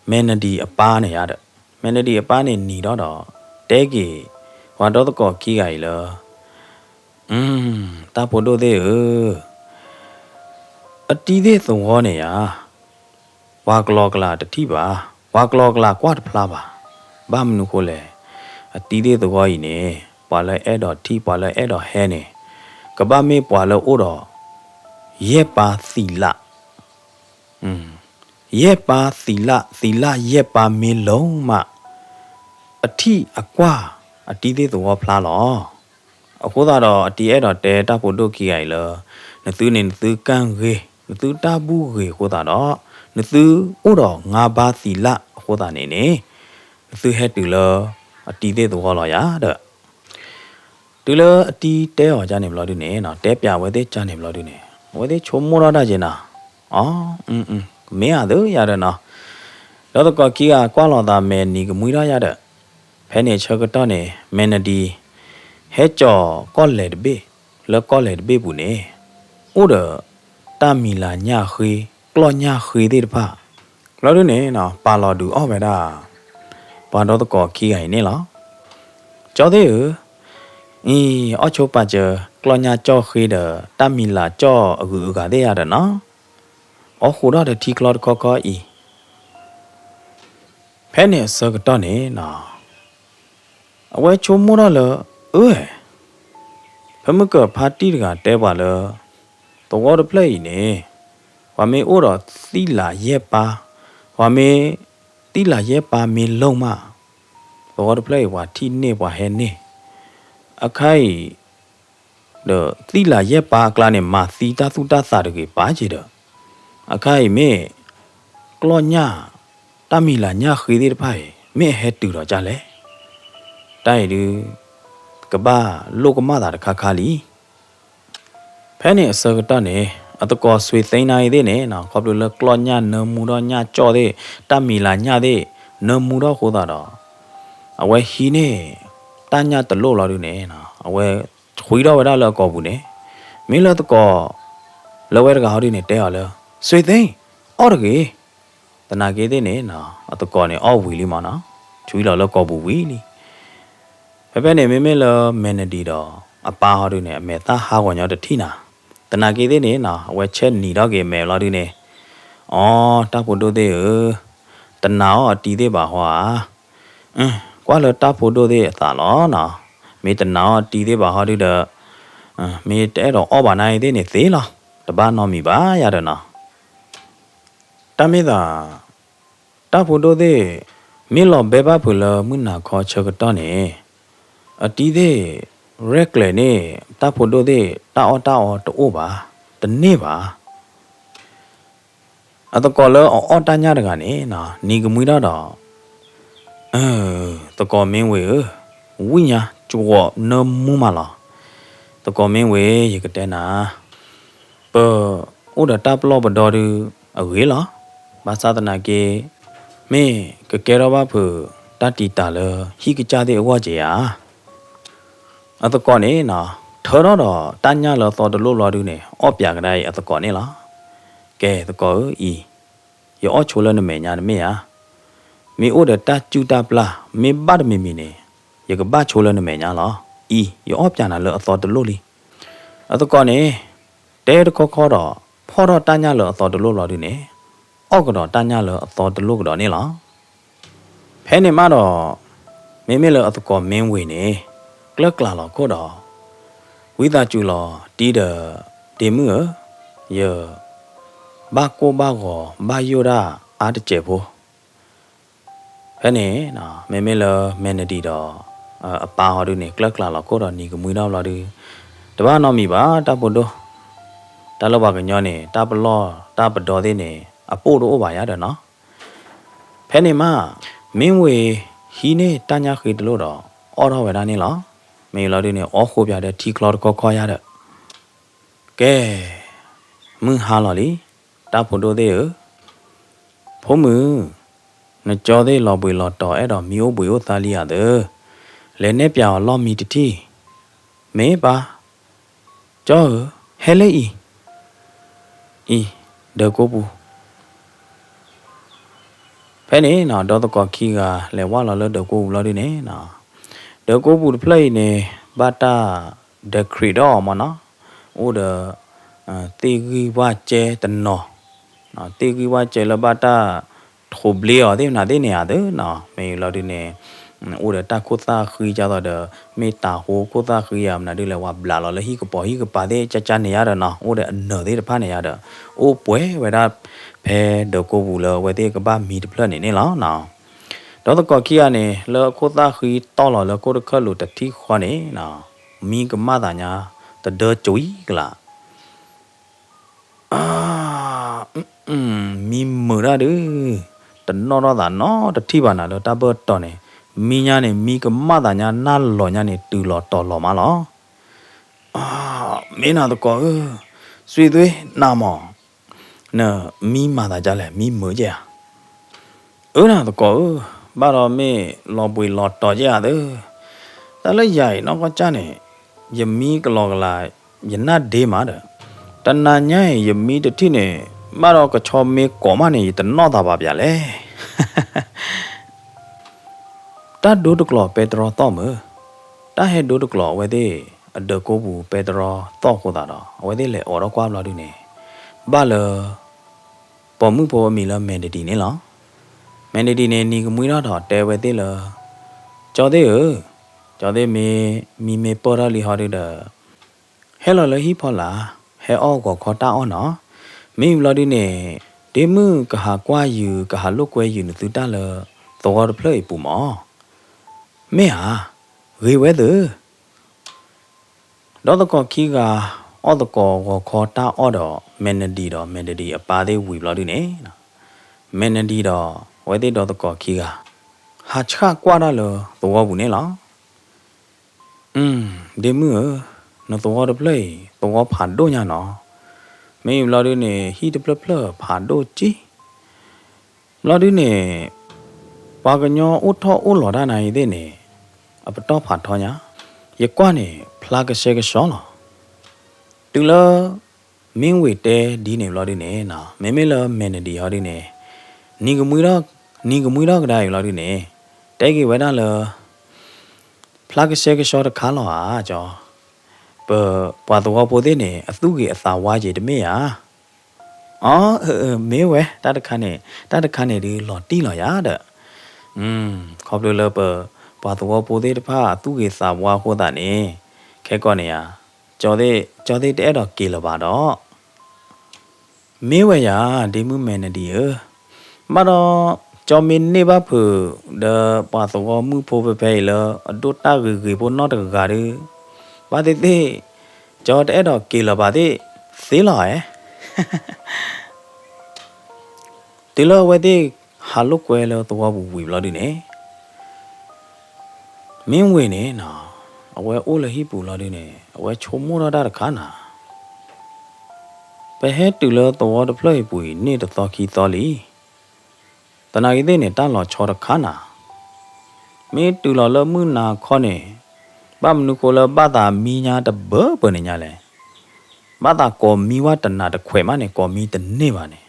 မဲနဒံအပၢ်န့ၣ်ယါဒီး, မဲနဒံအပၢ်န့ၣ်နံၤထီၣ်ဒီး တဲက့ၤ ပှၤဒီသကိးခံဂၤအံၤလၢ တၢ်ဖိဒိၣ်သ့ၣ်ဧၢ, အတံၤသ့ၣ်သဝီန့ၣ်ယါ, ပှၤကလီကလီတထံၣ်ဘၣ်, ပှၤကလီကလီကွၢ်တဖျါဘၣ်. ဘၣ်မနုၤဃိလဲၣ်, အတံၤသ့ၣ်သဝီအံၤန့ၣ် ပှၤလၢအဲၣ်ဒိးထံၣ် ပှၤလၢအဲၣ်ဒိးဟဲန့ၣ် ကဘၣ်မ့ၢ်ပှၤလၢအိၣ်ဒီး ယဲၢ်ပါးသီလ, ယဲၢ်ပါးသီလ, သီလယဲၢ်ပါးမ့ၢ်လီၤမး အထံၣ်အကွၢ်အတံၤသ့ၣ်သဝီဖျါလီၤ. အဃိသတးဒီး အတံၤအဲၣ်ဒိးတဲတၢ်ဖိဒိၣ်ခံဂၤအံၤလၢ နသုန့ၣ် နသုကၣ်ဂ့ၤ, နသုတၢ်ဘူၣ်ဂ့ၤအဃိသတးဒီး နသုအိၣ်ဒီးငါးပါးသီလအဃိသတးန့ၣ်န့ၣ် နသုဟဲတုၤလၢအတံၤသ့ၣ်သဝီလီၤယၤဒီး တုၤလၢအတံၤတဲအီၤကၢ်န့ၣ်ဘျီဒုန့ၣ်နီၤ, တဲပျးအဝဲသ့ၣ်ကၢ်န့ၣ်ဘျီဒုန့ၣ် အဝဲသ့ၣ်ဆိကမိၣ်ထီၣ်တၢ်က့ၤနီၤ, အီ, မ့ၢ်ဧါသၢယၤဒီးနီၤ, ဒီးသကိးခံဂၤကွၢ်လိာ်သးမဲာ်နံၤကမှံထီၣ်ယၤဒီး ဖဲန့ၣ်ဆၢကတီၢ်န့ၣ် မဲနဒံ ဟဲကၠီၤကီၢ်လဲၤတဘ့ၣ်, လၢကီၢ်လဲၤတဘ့ၣ်ပူၤန့ၣ် အိၣ်ဒီး တၢ်မံၤလၤညၣ်ဃ့, ကျီၢ်ညၣ်ဃ့သ့ၣ်တဖၣ် ဘျီဒုန့ၣ်နီၤ ပာ်လီၤဒုးအီၣ်ဝဲဒၣ် ပှၤဒီသကိးခံဂၤအံၤန့ၣ်လီၤ. ကၠီသ့ၣ်ဧၢ, အံၤ အီၣ်ဆိပာ်စၢၤ ကျီၢ်ညၣ်ကၠီၣ်ဃ့ဒီး တၢ်မံၤလၤကၠီၣ်အဂုၤအဂၤသ့ၣ်ယၤဒီးနီၤ, အီၣ်ဃုာ်ဒီးတထံချီတခီခီအံၤ ဖဲန့ၣ်အဆၢကတီၢ်န့ၣ်နီၤ, အဝဲဆိကမိၣ်ထီၣ်လၢ အၢ, ဖဲမုၢ်ကၢၤဖါတံၢ်တဂၤတဲပှၤလၢ သဝီတဖျၢၣ်အံၤန့ၣ် ပှၤမ့ၢ်အိၣ်ဒီးသံလးယဲၢ်ပါ, ပှၤမ့ၢ်သံလးယဲၢ်ပါမ့ၢ်လီၤမး, သဝီတဖျၢၣ်အံၤပှၤထံၣ်န့ၢ်ပှၤဟဲန့ၢ်, အခါအံၤ ဒီးသံလးယဲၢ်ပါအကျါန့ၣ် မၤသံတၢ်သူၣ်တၢ်သးတဂ့ၤပာ်က့ၤဒီး, အခါအံၤမ့ၢ် ကျီၢ်ညၣ် တၢ်မံၤလၤညၣ်ဃ့သ့ၣ်တဖၣ်အံၤ မ့ၢ်အဟဲတုၤဒီးကၢ်လဲၣ်. တၢ်အံၤဒုး ကဘၣ်လိၣ်ကမၣ်သးတခါခါလံ. ဖဲန့ၣ်အဆၢကတီၢ်န့ၣ် အသကိးစွ့သ့နါအံၤသ့ၣ်န့ၣ် ခီဖျိလၢကျီၢ်ညၣ်နၢမူထီၣ်ညၣ်ကၠီၣ်သ့ၣ် တၢ်မံၤလၤညၣ်သ့ၣ် နၢမူထီၣ်အဃိသတးဒီး အဝဲဟံးန့ၢ် တၢ်ညၣ်တလိၣ်လီၤဒုးန့ၣ် အဝဲဃုထီၣ်ဝဲဒၣ်လၢအကိာ်ပူၤန့ၣ် မ့ၢ်လၢသကိး လၢဝဲတဂၤဟီဒုးန့ၣ် တဲအီၤလၢ စွ့သ့ အီၣ်တဂ့ၤ သနာ်က့သ့ၣ်န့ၣ် အသကိးန့ၣ်အီၣ်ဝံၤလံမးနီၤ, ဆွံလီၤလၢကိာ်ပူၤဝံၤလံ. ဖဲဖဲန့ၣ် မ့မ့ၢ်လၢမဲနဒံဒီး အပၢ်ဟီဒုးန့ၣ် အမဲာ်သၣ်ဟးဂီၤညီတထံၣ်နၤ, သနာ်က့သ့ၣ်န့ၣ် အဝဲဆဲးနံၤထီၣ်က့ၤမဲာ်လီၤဒုးန့ၣ်, အီ တၢ်ဖိဒိၣ်သ့ၣ်ဧၢ, တနာ်အီၣ်အတံၤသ့ၣ်ဘၣ်ဟီဧါ, ကွၢ်လၢတၢ်ဖိဒိၣ်သ့ၣ်အသးလီၤနီၤ, မ့ၢ်တနာ်အီၣ်အတံၤသ့ၣ်ဘၣ်ဟီဒုးဒီး မ့ၢ်တအဲၣ်ဒိးအီၣ်ဘၣ်နၤအံၤသ့ၣ်န့ၣ်သ့လီၤ, တဘၣ်နီတမံၤဘၣ်ယၤဒီးနီၤ. တၢ်မ့ၢ်သး တၢ်ဖိဒိၣ်သ့ၣ် မ့ၢ်လီၤဘဲဘၣ်ဖုးလၢမုၢ်နၤခီဆၢကတီၢ်န့ၣ် အတံၤသ့ၣ် ရဲၣ်ကျဲၤန့ၢ် တၢ်ဖိဒိၣ်သ့ၣ် တၢ်အီၣ်တၢ်အီတအိၣ်ဘၣ်, တန့ၢ်ဘၣ်. အသကိးလၢအအီၣ်တၢ်ညၣ်တဂၤန့ၣ် နံၤကမှံထီၣ်ဒီး သကိးမ့ၢ်ဝ့ၤဧၢ, ဝံၣ်ညါကၠွးနၢမူမးလီၤ. သကိးမ့ၢ်ဝ့ၢ် ယကတဲနၤ, ပအိၣ်ဒီးတၢ်ပလီၢ်ပဒီဒုးအဂ့ၤလီၤ. ဘၣ်ဆၣ်သနာ်က့ မ့ၢ်ကကဲထီၣ်ဘၣ်ဖုးတၢ်တံာ်တာ်လၢဟံၣ်ကစၢ်သ့ၣ်အဂီၢ်က့ၤဧါ. အသကိးန့ၣ်နီၤ ထၢထီၣ်ဒီးတၢ်ညၣ်လၢအသီတလိၣ်ဘျီဒုန့ၣ် အီၣ်ပၠးကဒါအံၤအသကိးန့ၣ်လီၤ. ကဲသကိးဧၢ, အံၤ ယအီၣ်ဆိလၢနမဲာ်ညါတမ့ၢ်ဧါ. မ့ၢ်အိၣ်ဒီးတၢ်စုၣ်တၢ်ပျၢ် မ့ၢ်ဘၣ်တမံၤမံၤန့ၣ် ယကဘၣ်ဆိလၢနမဲာ်ညါလီၤ. အံၤ ယအီၣ်ပၠးနၤလၢအသီတလိၣ်လံ. အသကိးန့ၣ် တဲတခီခီဒီး ဖီၣ်ထီၣ်တၢ်ညၣ်လၢအသီတလိၣ်ဘျီဒုန့ၣ် အီၣ်ကဒီးတၢ်ညၣ်လၢအသီတလိၣ်ကဒီးန့ၣ်လီၤ. ဖဲန့ၣ်မးဒီး မ့မ့ၢ်လၢအသကိးမ့ၢ်ဝ့ၢ်န့ၣ် ကျၢၢ်ကျၢ်လီၤခိၣ်ဒီး ဝံသးစူၤလီၤတံၢ်ဒီး ဒ့မုၣ်ဧၢ, ယ ဘၣ်ကိၢ်ဘၣ်ဂီၤဘၣ်ယိၣ်ဒၣ်အါတစဲးဖိ. ဖဲန့ၣ် မ့မ့ၢ်လၢမဲာ်နဒံးဒီး အပၢ်ဟီဒုန့ၣ် ကျၢၢ်ကျၢ်လီၤခိၣ်ဒီးနံၤကမှံထီၣ်ဘျီဒု တဘၣ်နီတမံၤဘၣ် တၢ်ဖိဒိၣ်, တၢ်လၢပှၤကညီန့ၣ် တၢ်ပလီၢ်တၢ်ပဒီသ့ၣ်န့ၣ် အပိၢ်တအိၣ်ဘၣ်ယါဒီးနီၤ. ဖဲန့ၣ်မး မ့ၢ်ဝ့ၢ်ဟံးန့ၢ်တၢ်ညၣ်ဃ့တလိၣ်ဒီး အီၣ်ထီၣ်ဝဲဒၣ်န့ၣ်လီၤ. မ့ၢ်လီၤဒုန့ၣ် အီၣ်ဃိပၠးဒီးထံချီတခီခီယါဒီး ကဲ, မုၢ်ဟါလီၤလံ, တၢ်ဖိဒိၣ်သ့ၣ်ဧၢ, ဖိမုၣ်, နကၠီသ့ၣ်လီၤဘှံးလီၤတီၤ အဲၣ်ဒိးမံအိၣ်ဘှံးအိၣ်သါလံဧါသၢ, လဲၤနဲၣ်ပၠးအီၤလီၢ်မံတထံၣ်, မ့ၢ်ပၢ်, ကၠီဧၢ, ဟဲလၢအံၤ, အံၤ, ဒၢးကိပူၤ ဖဲန့ၣ်နီၤ ဒီသကိးခံဂၤလဲၤဝၢ်လီၤလၢဒၢးကိပူၤလီၤဒုန့ၣ်နီၤ, ဒၢးကိပူၤတဖျၢၣ်အံၤန့ၣ် ဘၣ်တၢ်ဒၢးခရံာ်ဒီးအီၤမးနီၤ, အိၣ်ဒီး သ့ၣ်ဂံၢ်ဝၣ်ကဲတနီၤ, သ့ၣ်ဂံၢ်ဝၣ်ကဲလၢဘၣ်တၢ်ထိးဘျ့အီၤသ့ၣ်မနုၤသ့ၣ်န့ၣ်ဧါသၢနီၤ, မ့ၢ်လီၤဒုန့ၣ် အိၣ်ဒီးတၢ်ခိၣ်သၣ်ဃံကၢ်သိးဒီး မ့ၢ်တၤဟိခိၣ်သၣ်ဃံဧါမနုၤဒုလဲၣ် ဝဲဘျးလီၤလၢဟံၣ်ကပီၤဟံၣ်ကပၤသ့ၣ်ကၢ်ကၢ်န့ၣ်ယါဒီးနီၤ, အိၣ်ဒီးအနၢၤသ့ၣ်တဖၣ်န့ၣ်ယါဒီး အိၣ်ပှဲၤဝဲဒၣ်ဖဲဒၢးကိပူၤလၢအဝဲသ့ၣ်ကဘၣ်မံတဖျၢၣ်န့ၣ်န့ၣ်လီၤ. ဒီသကိးခံဂၤန့ၣ် လၢအခိၣ်သၣ်ဃံတီၢ်လီၤလၢခိၣ်တခၢၣ်လိၤတထံၣ်ဃီန့ၣ် မံကမၣ်သးညါ တဒၢကၠီကလး မံမုာ်တၢ်ဒုး, တနီၣ်ထီၣ်သးနီတထံၣ်ဘၣ်နၤလၢတၢ်ဘၢၣ်တီၤန့ၣ်, မံညါန့ၣ် မံကမၣ်သးညါ နၢ်လီၤညါန့ၣ် တုၤလီၤတီၤလီၤမးလီၤ. မ့ၢ်နၤသကိးဧၢ, စွံသွ့နၤမး, နမံမၤသးဒ်လဲၣ် မံမုာ်ကဲဧါ. အၢနၤသကိးဧၢ, ဘၣ်ဒီးမ့ၢ်လီၤဘှံးလီၤတီၤကဲဧါသၢ, တၢ်လၢယၤအံၤနီၢ်ကီၢ်ကၢ်န့ၣ် ယမံကလီကလး ယနၢ်ဒ့မးဒီး, တနၤညါအံၤ ယမံတထံၣ်န့ၣ် ဘၣ်ဒီးကဆီမ့ၢ်ကိးမးန့ၣ် ယတနီၣ်သးဘၣ်ပၠးလဲၣ်. တၢ်ဒိတကျိၤပဲတြီသီၣ်မုာ်, တၢ်ဟဲဒိတကျိၤအဝဲသ့ၣ်အဒၢးကိပူၤပဲတြီသီၣ်အဃိသတးဒီး အဝဲသ့ၣ်လဲၤအိးထီၣ်ကွၢ်ဘျီဒုန့ၣ် ဘၣ်လၢ ပိာ်မုၣ်ဖိအမံၤလၢမဲာ်နဒံးန့ၣ်လီၤ. မဲာ်နဒံးန့ၣ် နံၤကမှံထီၣ်ဒီးတဲဝဲသ့ၣ်လၢ ကၠီသ့ၣ်ဧၢ, ကၠီသ့ၣ်မ့ၢ်မံမ့ၢ်ပၢၢ်ထီၣ်လံဟီဒုဒီး ဟဲလီၤလၢဟံၣ်ဖီလာ်, ဟဲအီၣ်ဂီၤခီတၢ်အီၣ်နီၤ. မ့ၢ်ဘျီဒုန့ၣ် ဒ့မုၣ်ကဟးကွၢ်ယုာ် ကဟးလိာ်ကွဲယုာ်နသုတၢ်လၢသဝီတဖျၢၣ်အံၤပူၤမး. မ့ၢ်ဧါ, ဂ့ၤဝဲသၢ ဒီသကိးခံဂၤ အီၣ်သကိးဂီၤခီတၢ်အီၣ်ဒီး မဲာ်နဒံးဒီး မဲာ်နဒံးအပၢ်သ့ၣ်ဝံၤဘျီဒုန့ၣ် မဲာ်နဒံးဒီး အဝဲသ့ၣ်ဒီသကိးခံဂၤ ဟးဆှၣ်ကွၢ်တၢ်လၢသဝီပူၤန့ၣ်လီၤ. ဒ့မုၣ်ဧၢ, နသဝီတဖျၢၣ်အံၤ သဝီဖးဒိၣ်ညါနီၤ. မ့ၢ်ဘျီဒုန့ၣ် ဟံၣ်တဖျၢၣ်ဖျၢၣ်ဖးဒိၣ်က့ ဘျီဒုန့ၣ် ပှၤကညီအိၣ်ထီၣ်အိၣ်လီၤတၢ်နၤအံၤသ့ၣ်န့ၣ် အပတီၢ်ဖးထီညါ, ယကွၢ်န့ၣ် ဖျါကဆှဲကဆှီလီၤ. တုၤလၢ မ့ၢ်ဝ့ၢ်တဲဒ်န့ၣ်ဘျီဒုန့ၣ် မ့မ့ၢ်လၢမဲာ်နဒံးဟီဒုန့ၣ် နံၤကမှံထီၣ်ကဒါအံၤဘျီဒုန့ၣ် တဲက့ၤဝဲဒၣ်လၢ ဖျါကဆှဲကဆှီတခါလီၤဧါ ကၠီ, ပပှၤသဝီဖိသ့ၣ်န့ၣ် အသူၣ်ဂ့ၤအသးဝါက့ၤတမ့ၢ်ဧါ. အၢ မ့ၢ်ဝဲ တၢ်တခါန့ၣ် တၢ်တခါန့ၣ်ဒုးလီၤတံၢ်လီၤယၤဒီး ခီဖျိလၢပပှၤသဝီဖိသ့ၣ်တဖၣ်အသူၣ်ဂ့ၤသးဝါအဃိသတးန့ၣ် ခဲကီးန့ၣ်ဧါ ကၠီသ့ၣ်တအဲၣ်ဒိးက့ၤလၢၤဘၣ်ဒီး မ့ၢ်ဝဲယၤ ဒ့မုၣ်မဲာ်နဒံးဧၢ, ဘၣ်ဒီး ကၠီမ့ၢ်န့ၢ်ဘၣ်ဖုး ဒီးပှၤသဝီမုၣ်ဖိဖဲဖဲအံၤလၢ အဒိၣ်တၢ်ဂ့ၤဂ့ၤဖိနီတဂၤဒီး ဘၣ်သ့ၣ်သ့ၣ် ကၠီတအဲၣ်ဒိးက့ၤလၢၤဘၣ်သ့ၣ်သ့လီၤဧါ. တုၤလၢအဝဲသ့ၣ်ဟးလိာ်ကွဲလၢသဝီပူၤဝံၤဘျီဒုန့ၣ် မ့ၢ်ဝ့ၢ်န့ၣ်နီၤ, အဝဲအိၣ်လၢဟံၣ်ပူၤလီၤဒုန့ၣ် အဝဲဆိကမိၣ်ထီၣ်တၢ်တခါနၤ, ပဟဲတုၤလၢသဝီတဖျၢၣ်အံၤပူၤအံၤ န့ၢ်တသီခံသီလံ. သနာ်က့သ့ၣ်န့ၣ် တၢ်လီၤဆီတခါနၤ, မ့ၢ်တုၤလီၤလၢမုၢ်နၤခီန့ၣ်, ဘၣ်မနုၤဃိလၢဘၣ်သးမံညါတဘၢဘၢန့ၣ်ညါလဲၣ်. ဘၣ်သးကိးမံဝဲတနၤတခွဲးမးန့ၣ် ကိးမံတန့ၢ်ဘၣ်န့ၣ်,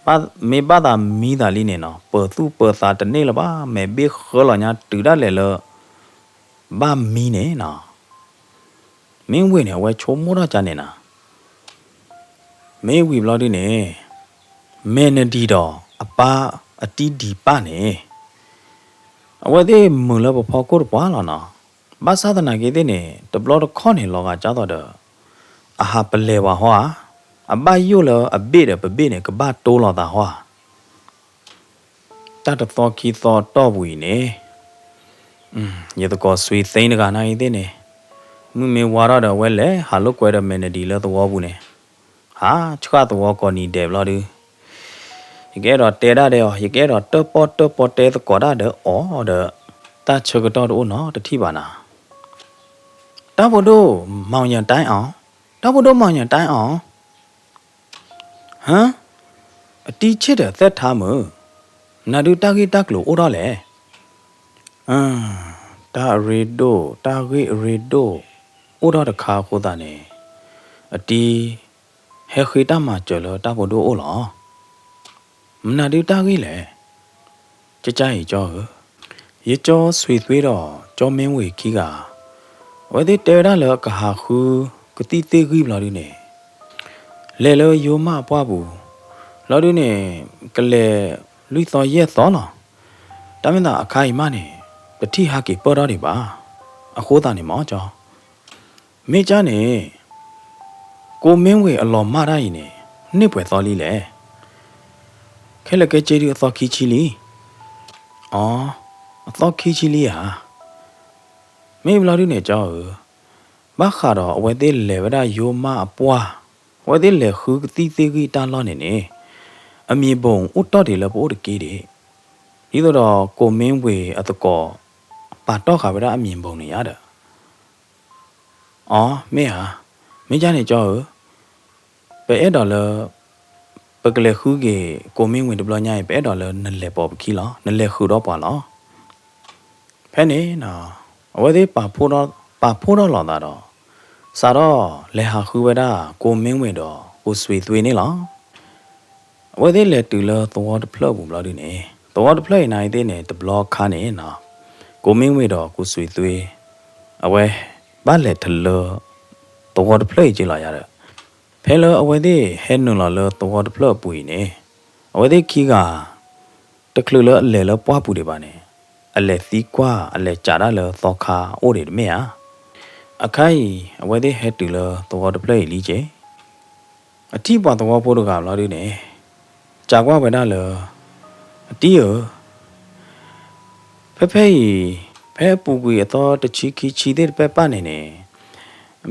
မ့ၢ်ဘၣ်သးမံသးလံန့ၣ်နီၤ ပၢၤသူၣ်ပၢၤသးတန့ၢ်လၢၤဘၣ်, မဲာ်ဘ့ၣ်ဃၢလီၤညါတုၤဒၣ်လဲာ်လၢ ဘၣ်မံန့ၣ်နီၤ. မ့ၢ်ဝ့ၢ်န့ၣ် အဝဲဆိကမိၣ်ထီၣ်ကန့ၣ်နၤ, မ့ၢ်ဝံၤဘျီဒုန့ၣ်, မဲာ်နဒံၤဒီးအပၢ်အတံၤဒံးပၢ်န့ၣ်, အဝဲသ့ၣ်မုာ်လၢပဖီခိၣ်တပှၢ်လီၤနီၤ. ဘၣ်ဆၣ်သနာ်က့သ့ၣ်န့ၣ် တဘျီတခီၣ်န့ၣ် လီၤဂာ်ကၢ်သိးဒီး အဟးပလဲၤဝဲဟီဧါ, အဘၣ်ယိၣ်လၢအဘ့ၣ်ဒီးပဘ့ၣ်န့ၣ် ကဘၣ်တိလိာ်သးဟီဧါ. တၢ်တသီခံသီတီၢ်ပူၤအံၤန့ၣ်, ယသကိးစွံသ့တဂၤနာ်က့သ့ၣ်န့ၣ်, မုၢ်မ့ၢ်ဝါထီၣ်ဒီး အဝဲလဲၤဟးလိာ်ကွဲဒီးမဲာ်နဒံၤလၢသဝီပူၤန့ၣ်, ဟးဆှၣ်သဝီကိးနံၤဒဲးဘျီဒု, ယကအဲၣ်ဒိးတဲဒၣ်ဒီးအီၤ, ယကအဲၣ်ဒိးတၢၣ်ပီၣ်တၢၣ်ပီတဲသကိးဒၣ်ဒီးအီၤဒီး, တၢ်ဆၢကတီၢ်တအိၣ်နီတထံၣ်ဘၣ်နၤ. တၢ်ဖိဒိၣ်, မောင်ညိုတိုင်းအောင်, တၢ်ဖိဒိၣ် မောင်ညိုတိုင်းအောင်. ဟါ, အတံၤဆ့ၣ်ဒီးသဲၣ်ထါမုၢ်, နၤဒုးတၢ်ဂ့ၢ်တၢ်ကျိၤအိၣ်ထီၣ်လဲၣ်. တၢ်အရ့ဒိၣ် တၢ်ဂ့ၢ်အရ့ဒိၣ် အိၣ်ထီၣ်တခါအဃိသတးန့ၣ်, အတံၤဟဲဃ့တၢ်မၤစၢၤလၢတၢ်ဖိဒိၣ်အိၣ်လီၤ. မနုၤဒုးတၢ်ဂ့ၢ်လဲၣ်. ကကၢ်အံၤကၠီဧၢ, ယကၠီစွံသွ့ဒီးကၠီမ့ၢ်ဝ့ၤခံဂၤ, အဝဲသ့ၣ်တဲဝဲဒၣ်လၢကဟးဃုကသံၣ်သ့ၣ်ဂံၢ်ဘျီဒုန့ၣ်, လဲၤလၢယိၤမးအပှၢ်ပူၤ, လီၤဒုန့ၣ်, ကလဲၤလွံၢ်သီယဲၢ်သီလီၤ. တၢ်မ့ၢ်သးအခါအံၤမးန့ၣ်, တထံၣ်ဟးက့ၤပၢၢ်ထီၣ်ဒံးဘၣ်. အဃိသတးန့ၣ်မ့ၢ်ကၠီ မ့ၢ်ကၠၢ်န့ၣ်, ကိးမ့ၢ်ဝ့ၤအလီၤမၢ်တၢ်အံၤန့ၣ်, န့ၢ်ပှဲၤသီလံလဲၣ်. ခဲလၢာ်ခဲဆ့ဒုးအသီခံဆံလံ. အိ, အသီခံဆံလံဧါ. မ့ၢ်ဘျီဒုန့ၣ်ကၠီဧၢ, ဘၣ်ဃးဒီးအဝဲသ့ၣ်လဲၤဝဲဒၣ်ယိၤမးအပှၢ်, အဝဲသ့ၣ်လဲၤဃုကသံၣ်သ့ၣ်ဂံၢ်တၢ်လီၢ်န့ၣ်န့ၣ်, အမံၤဘိးအိၣ်တီၢ်ဒံးလၢပအိၣ်တက့ၢ်ဒံး, ဒ်သိးဒီးကိးမ့ၢ်ဝ့ၤအသကိး ပာ်တီၢ်ဃာ်ဝဲဒၣ်အမံၤဘိးန့ၣ်ယါဒီး အိ, မ့ၢ်ဧါ. မ့ၢ်ကၠၢ်န့ၣ်ကၠီဧၢ, ပအဲၣ်ဒိးလၢ ပကလဲၤဃုက့ၤ ကိးမ့ၢ်ဝ့ၤတဘျီညါအံၤ ပအဲၣ်ဒိးလၢနလဲၤပိာ်ပခံလီၤ, နလဲၤဃုာ်ဒီးပှၤလီၤ. ဖဲန့ၣ်, အဝဲသ့ၣ်ပာ်ဖှိၣ်ထီၣ်လီၤသးဒီး, စးထီၣ်လဲၤဟးဃုဝဲဒၣ် ကိးမ့ၢ်ဝ့ၤဒီး ကိးစွံသွ့န့ၣ်လီၤ. အဝဲသ့ၣ်လဲၤတုၤလၢသဝီတဖျၢၣ်ပူၤဘျီဒုန့ၣ်, သဝီတဖျၢၣ်အံၤနာ်က့သ့ၣ်န့ၣ် တဘျီခါန့ၣ်, ကိးမ့ၢ်ဝ့ၤဒီးကိးစွံသွ့, အဝဲဘၣ်လဲၤထလၢ သဝီတဖျၢၣ်အံၤက့လီၤယါဒီး, ဖဲလၢအဝဲသ့ၣ်ဟဲနုာ်လီၤလၢသဝီတဖျၢၣ်အပူၤအံၤန့ၣ်, အဝဲသ့ၣ်ခံဂၤ တချုးလၢအလဲၤလၢပှၢ်ပူၤဒံးဘၣ်န့ၣ်, အလဲၤသံကွၢ် အလဲၤစးဒၣ်လၢသီခါအိၣ်ဒံးတမ့ၢ်ဧါ. အခါအံၤ အဝဲသ့ၣ်ဟဲတုၤလၢသဝီတဖျၢၣ်အံၤလံက့, အထံၣ်ပှၤသဝီဖိတဂၤဘျီဒုန့ၣ်, စံးကွၢ်ဝဲဒၣ်လၢ အတံၤဧၢ, ဖဲဖဲအံၤ, ဖဲအပူၤကွံာ်အသီတဆံခံဆံသ့ၣ်တဖၣ်ပၢ်န့ၣ်န့ၣ်,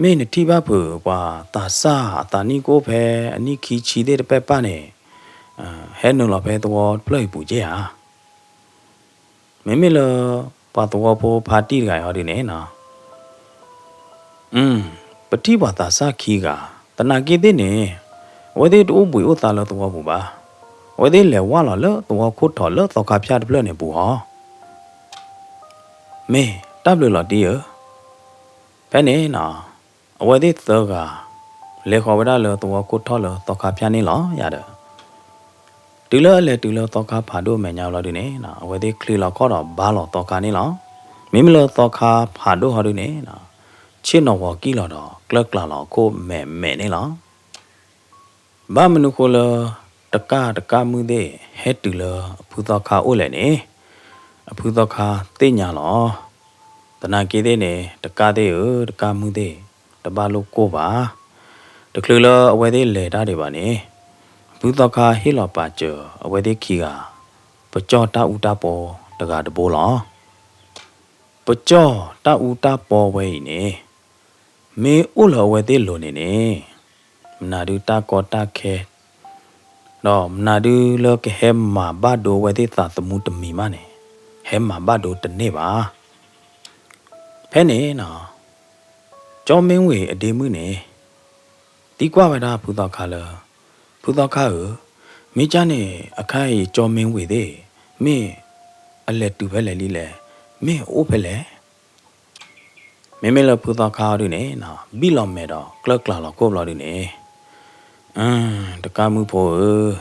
မ့ၢ်နထံၣ်ဘၣ်ဖုးပှၤသးစၢ်အသးနံၣ်ကအိၣ်ဖဲအနံၣ်ခံဆံသ့ၣ်တဖၣ်ပၢ်န့ၣ်, ဟဲနုာ်လီၤဖဲသဝီတဖျၢၣ်အံၤပူၤက့ဧါ. မ့မ့ၢ်လၢ ပှၤသဝီဖိဖါတံၢ်တဂၤအံၤဟီဒုန့ၣ်, ပထံၣ်ပှၤသးစၢ်ခံဂၤ, သနာ်က့သ့ၣ်န့ၣ်, အဝဲသ့ၣ်တအိၣ်ဘှံးအိၣ်သါလၢသဝီပူၤဘၣ်. အဝဲသ့ၣ်လဲၤဝၢ်လီၤလၢသဝီခိၣ်ထီၣ်လၢသီခါဖၠၣ်တဖျၢၣ်န့ၣ်ပူၤဟီ. မ့ၢ်တၢ်ဘျုးလီၤတံၢ်ဧၢ. ဖဲန့ၣ်, အဝဲသ့ၣ်သၢဂၤ လဲၤဃီၤဝဲဒၣ်လၢသဝီခိၣ်ထီၣ်လၢသီခါဖၠၣ်န့ၣ်လီၤယၤဒီး, တုၤလၢအလဲၤတုၤလၢသီခါဖးဒိၣ်အမဲာ်ညါဘျီဒုန့ၣ်, အဝဲသ့ၣ်ချ့လီၤခီၣ်ဒီးဘါလီၤသီခါန့ၣ်လီၤ. မ့မ့ၢ်လၢသီခါဖးဒိၣ်ဟီဒုန့ၣ်, ဆ့ၣ်နီၤဂီၤကံၣ်လီၤဒီး ကျၢၢ်ကျးလီၤအခိၣ်မဲာ်မဲာ်န့ၣ်လီၤ. ဘၣ်မနုၤဃိလၢ တကၣ်တကၣ်မုၣ်သ့ၣ် ဟဲတုၤလၢအဖုသီခါအိၣ်လဲၣ်န့ၣ်, အဖုသီခါသ့ၣ်ညါလီၤ. သနာ်က့သ့ၣ်န့ၣ် တကၣ်သ့ၣ်ဧၢ တကၣ်မုၣ်သ့ၣ် တဘၣ်လိာ်ကိၢ်ဘၣ်. တချုးလၢအဝဲသ့ၣ်လဲၤတၢ်ဒံးဘၣ်န့ၣ်, အဖုသီခါဟ့ၣ်လီၤပာ်စၢၤအဝဲသ့ၣ်ခံဂၤ, ပကၠီၣ်တၢ်အူတၢ်ပီတဂၤတဘိလီၤ. ပကၠီၣ်တၢ်အူတၢ်ပီဝဲအံၤန့ၣ်, မ့ၢ်အိၣ်လၢအဝဲသ့ၣ်လိၤန့ၣ်န့ၣ်, မနုၤဒုးတၢ်ကီတၢ်ခဲ, ဒီးမနုၤဒုးလၢကဟဲမၤဘၣ်ဒိဝဲသ့ၣ်သးသမူတမံၤမးန့ၣ်, ဟဲမၤဘၣ်ဒိတန့ၢ်ဘၣ်. ဖဲန့ၣ်နီၤ ကၠီမ့ၢ်ဝ့ၢ်အဒ့မုၣ်န့ၣ် သံကွၢ်ဝဲဒၣ်ဖုသီခါလၢ ဖုသီခါဧၢ, မ့ၢ်ကၢ်န့ၣ် အခါအံၤကၠီမ့ၢ်ဝ့ၢ်သ့ၣ် မ့ၢ်အလဲၤတုၤဖဲလဲၣ်လံလဲၣ်, မ့ၢ်အအိၣ်ဖဲလဲၣ်. မ့မ့ၢ်လၢဖုသီခါအီၤဒုန့ၣ်နီၤ ဘံၣ်လီၤမဲာ်ဒီးကျၢၢ်ကျၢ်လီၤခိၣ်ဘျီဒုန့ၣ်, တကၢ်မုၣ်ဖိဧၢ,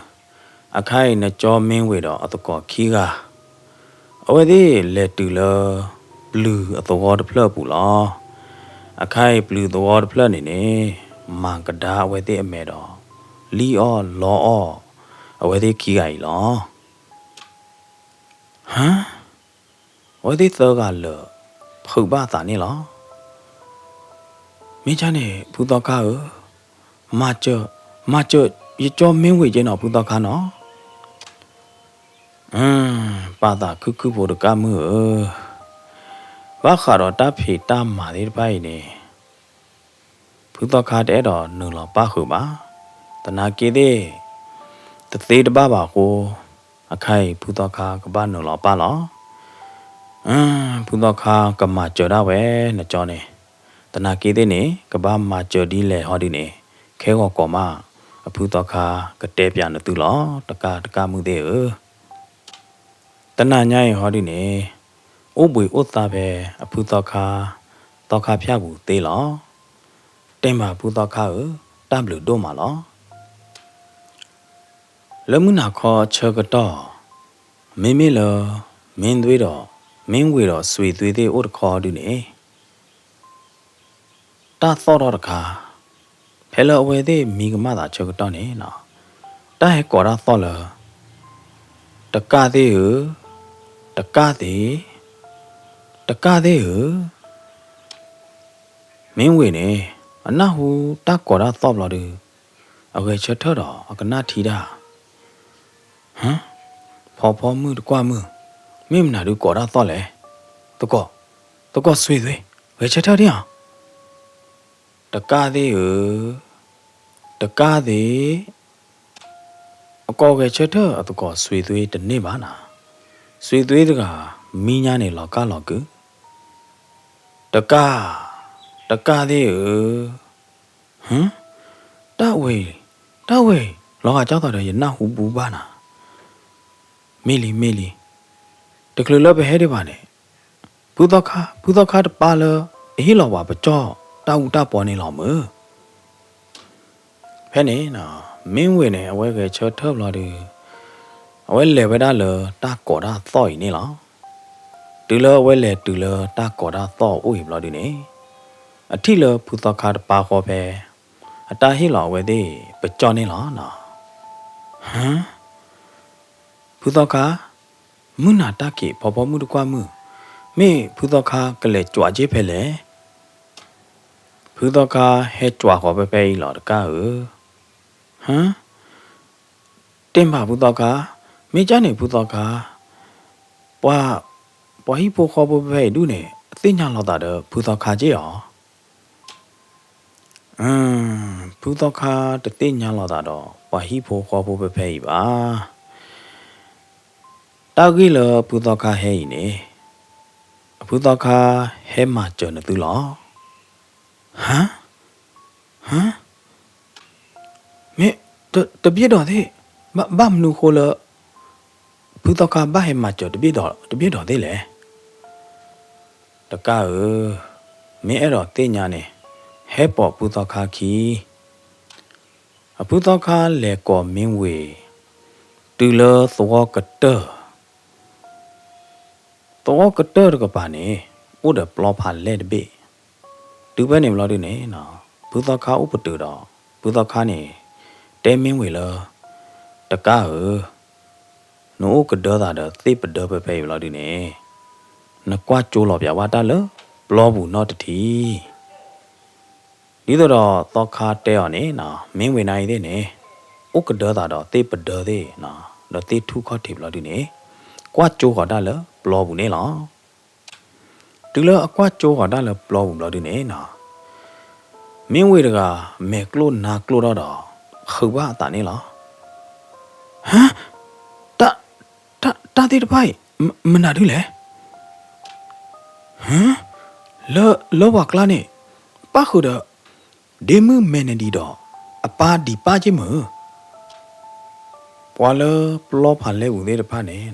အခါအံၤနကၠီမ့ၢ်ဝ့ၢ်ဒီးအသကိးခံဂၤ အဝဲသ့ၣ်လဲၤတုၤလၢ ပျုၤအသဝီတဖျၢၣ်အပူၤလီၤ. အခါအံၤပျုၤသဝီတဖျၢၣ်န့ၣ်န့ၣ် မၤကဒါအဝဲသ့ၣ်အမဲာ်ဒီး လံၣ်အီၣ်လီအီၣ် အဝဲသ့ၣ်ခံဂၤအံၤလီၤ. ဟါ, အဝဲသ့ၣ်သၢဂၤလၢာ် ဖုးဘၣ်အသးန့ၣ်လီၤ. မ့ၢ်ကၢ်န့ၣ် ဖုသီခါဧၢ, မၤစၢၤ, မၤစၢၤ ယကၠီမ့ၢ်ဝ့ၢ်က့နီၤ ဖုသီခါနီၤ. ပာ်သးခုၣ်ခုၣ်ဖိတကၢ်မုၣ်ဧၢ, ဘၣ်ဃးဒီးတၢ်ဖံးတၢ်မၤသ့ၣ်တဖၣ်အံၤန့ၣ် ဖုသီခါတအဲၣ်ဒိးနုာ်လီၤပၣ်ဃုာ်ဘၣ်. သနာ်က့သ့ၣ် တသ့တဘၣ်ဘၣ်အဃိ အခါအံၤဖုသီခါကဘၣ်နုာ်လီၤပၣ်လီၤ. ဖုသီခါကမၤစၢၤဒၣ်ဝဲ နကၠီန့ၣ်, သနာ်က့သ့ၣ်န့ၣ် ကဘၣ်မၤစၢၤဒ်လဲၣ်ဟီဒုန့ၣ် ခဲဂီၤကိးမး အဖုသီခါကတဲပၠးနသုလီၤ တကၢ်တကၢ်မုၣ်သ့ၣ်ဧၢ. တနၤညါအံၤဟီဒုန့ၣ် အိၣ်ဘှံးအိၣ်သါဖဲအဖုသီခါ သီခါဖၠၣ်ပူၤသ့လီၤ. တဲမးဖုသီခါဧၢ, တၢ်ဘျုးဒိၣ်မးလီၤ. လၢမုၢ်နၤခီဆၢကတီၢ် မ့မ့ၢ်လၢ မ့ၢ်သွ့ဒီး မ့ၢ်ဝ့ၢ်ဒီးစွံးသွ့သ့ၣ်အိၣ်တခီဒုန့ၣ် တၢ်သီၣ်ထီၣ်တခါ ဖဲလၢအဝဲသ့ၣ်မံကမၣ်သးဆၢကတီၢ်န့ၣ်နီၤ တၢ်ဟဲကိးတၢ်သီၣ်လၢ တကၢ်သ့ၣ်ဧၢ, တကၢ်သ့ၣ်, တကၢ်သ့ၣ်ဧၢ. မ့ၢ်ဝ့ၢ်န့ၣ် အနၢ်ဟူတၢ်ကိးတၢ်သီၣ်ဘျီဒု အဂဲၤဆၢထၢၣ်ဒီးအကနၣ်ထံတၢ် ဟါ, ဖီဖီမုၢ်တကွၢ်မုၢ်, မ့ၢ်မနုၤဒုးကိးတၢ်သီၣ်လဲၣ်. သကိး, သကိးစွံးသွ့, ဂဲၤဆၢထၢၣ်ဒံးဧါ. တကၢ်သ့ၣ်ဧၢ, တကၢ်သ့ၣ်, အကိးဂဲၤဆၢထၢၣ်အသကိးစွံးသွ့တန့ၢ်ဘၣ်နၤ. စွံးသွ့တဂၤ မံညါန့ၣ်လီၤကၢ်လီၤကုာ်. တကၢ်, တကၢ်သ့ၣ်ဧၢ, ဟါ, တၢ်ဝဲ, တၢ်ဝဲ, လီၤဂာ်ကၢ်သိးဒီးယနၢ်ဟူဘူဘၣ်နၤ. မ့ၢ်လံ မ့ၢ်လံ, တချုးလၢပဟဲဒံးဘၣ်န့ၣ် ဖုသီခါ, ဖုသီခါတပၢ်လၢ အဟ့ၣ်လီၤပှၤပကၠီၣ်တၢ်အူတၢ်ပီန့ၣ်လီၤမၢ်. ဖဲန့ၣ် မ့ၢ်ဝ့ၢ်န့ၣ် အဝဲဂဲၤဆၢထၢၣ်ဘျီဒု အဝဲလဲၤဝဲဒၣ်လၢတၢ်ကိးတၢ်သီၣ်အံၤန့ၣ်လီၤ. တုၤလၢအဝဲလဲၤတုၤလၢတၢ်ကိးတၢ်သီၣ်အအိၣ်အံၤဘျီဒုန့ၣ် အထံၣ်လၢဖုသီခါတပၢ်ဃီဖဲ အတၢ်ဟ့ၣ်လီၤအဝဲသ့ၣ်ပကၠီၣ်န့ၣ်လီၤ. ဟါ, ဖုသီခါ, မုၢ်နၤတၢ်က့ၤဖီဖီမုၢ်တကွၢ်မုၢ်, မ့ၢ်ဖုသီခါကလဲၤကွးက့ၤဖဲလဲၣ်. ဖုသီခါဟဲကွးဃီၤဖဲဖဲအံၤလီၤတကၢ်ဧၢ. ဟါ, တ့ၢ်မးဖုသီခါ, မ့ၢ်ကၢ်န့ၣ်ဖုသီခါ, ပှၤ, ပှၤဟံၣ်ဖိဃီဖိဖဲဖဲအံၤဒုန့ၣ် သ့ၣ်ညါလီၤသးဒီးဖုသီခါက့ၢ်ဧါ. ဖုသီခါတသ့ၣ်ညါလီၤသးဒီးပှၤဟံၣ်ဖိဃီဖိဖဲဖဲအံၤဘၣ်. တၢ်ဂ့ၢ်လၢဖုသီခါဟဲအံၤန့ၣ် အဖုသီခါဟဲမၤစၢၤနသုလီၤ. ဟါ, ဟါ, မ့ၢ်, တဘျ့ဒိးသ့ၣ်, ဘၣ်မနုၤဃိလၢ ဖုသီခါဘၣ်ဟဲမၤစၢၤတဘျ့ဒိး, တဘျ့ဒိးသ့ၣ်လဲၣ်. တကၢ်ဧၢ, မ့ၢ်အဲၣ်ဒိးသ့ၣ်ညါန့ၣ် ဟဲပိာ်ဖုသီခါခံ အဖုသီခါလဲၤကိးမ့ၢ်ဝ့ၢ် တုၤလၢသဝီကတၢၢ်, သဝီကတၢၢ်တကပၤန့ၣ် အိၣ်ဒီးပျီဖးလဲၢ်တဘ့ၣ်. တုၤဖဲန့ၣ်ဘျီဒုန့ၣ် ဖုသီခါအိၣ်ပတုာ်ဒီး ဖုသီခါန့ၣ် တဲမ့ၢ်ဝ့ၢ်လၢ တကၢ်ဧၢ, နအိၣ်ကဒၢသးဒီးသ့ၣ်ပဒၢဖဲဖဲအံၤဘျီဒုန့ၣ် နကွၢ်ကၠိလီၤပၠးဝဲတၢ်လၢပျီပူၤနီတထံၣ် ဒ်သိးဒီးသီခါတဲအီၤန့ၣ် မ့ၢ်ဝ့ၢ်နၤအံၤသ့ၣ်န့ၣ် အိၣ်ကဒၢသးဒီးသ့ၣ်ပဒၢသ့ၣ် ဒီးသ့ၣ်ထူၣ်ခီၣ်ထံးဘျီဒုန့ၣ် ကွၢ်ကၠိဃီၤတၢ်လၢပျီပူၤန့ၣ်လီၤ. တုၤလၢအကွၢ်ကၠိဃီၤတၢ်လၢပျီပူၤဘျီဒုန့ၣ် မ့ၢ်ဝ့ၢ်တဂၤ မဲာ်ကျိၣ်နါကျိၣ်ထီၣ်ဒီး ဟုးဘၣ်အသးန့ၣ်လီၤ. ဟါ, တၢ်, တၢ်သ့ၣ်တဖၣ်အံၤ မနုၤဒုလဲၣ်. ဟါ, လၢ လၢပှၤကျါန့ၣ် ပၣ်ဃုာ်ဒီး ဒ့မုၣ်မဲာ်နဒံးဒီး အပၢ်ဒံးပၢ်က့မုၢ်. ပှၤလၢပျီဖးလဲပူၤသ့ၣ်တဖၣ်န့ၣ်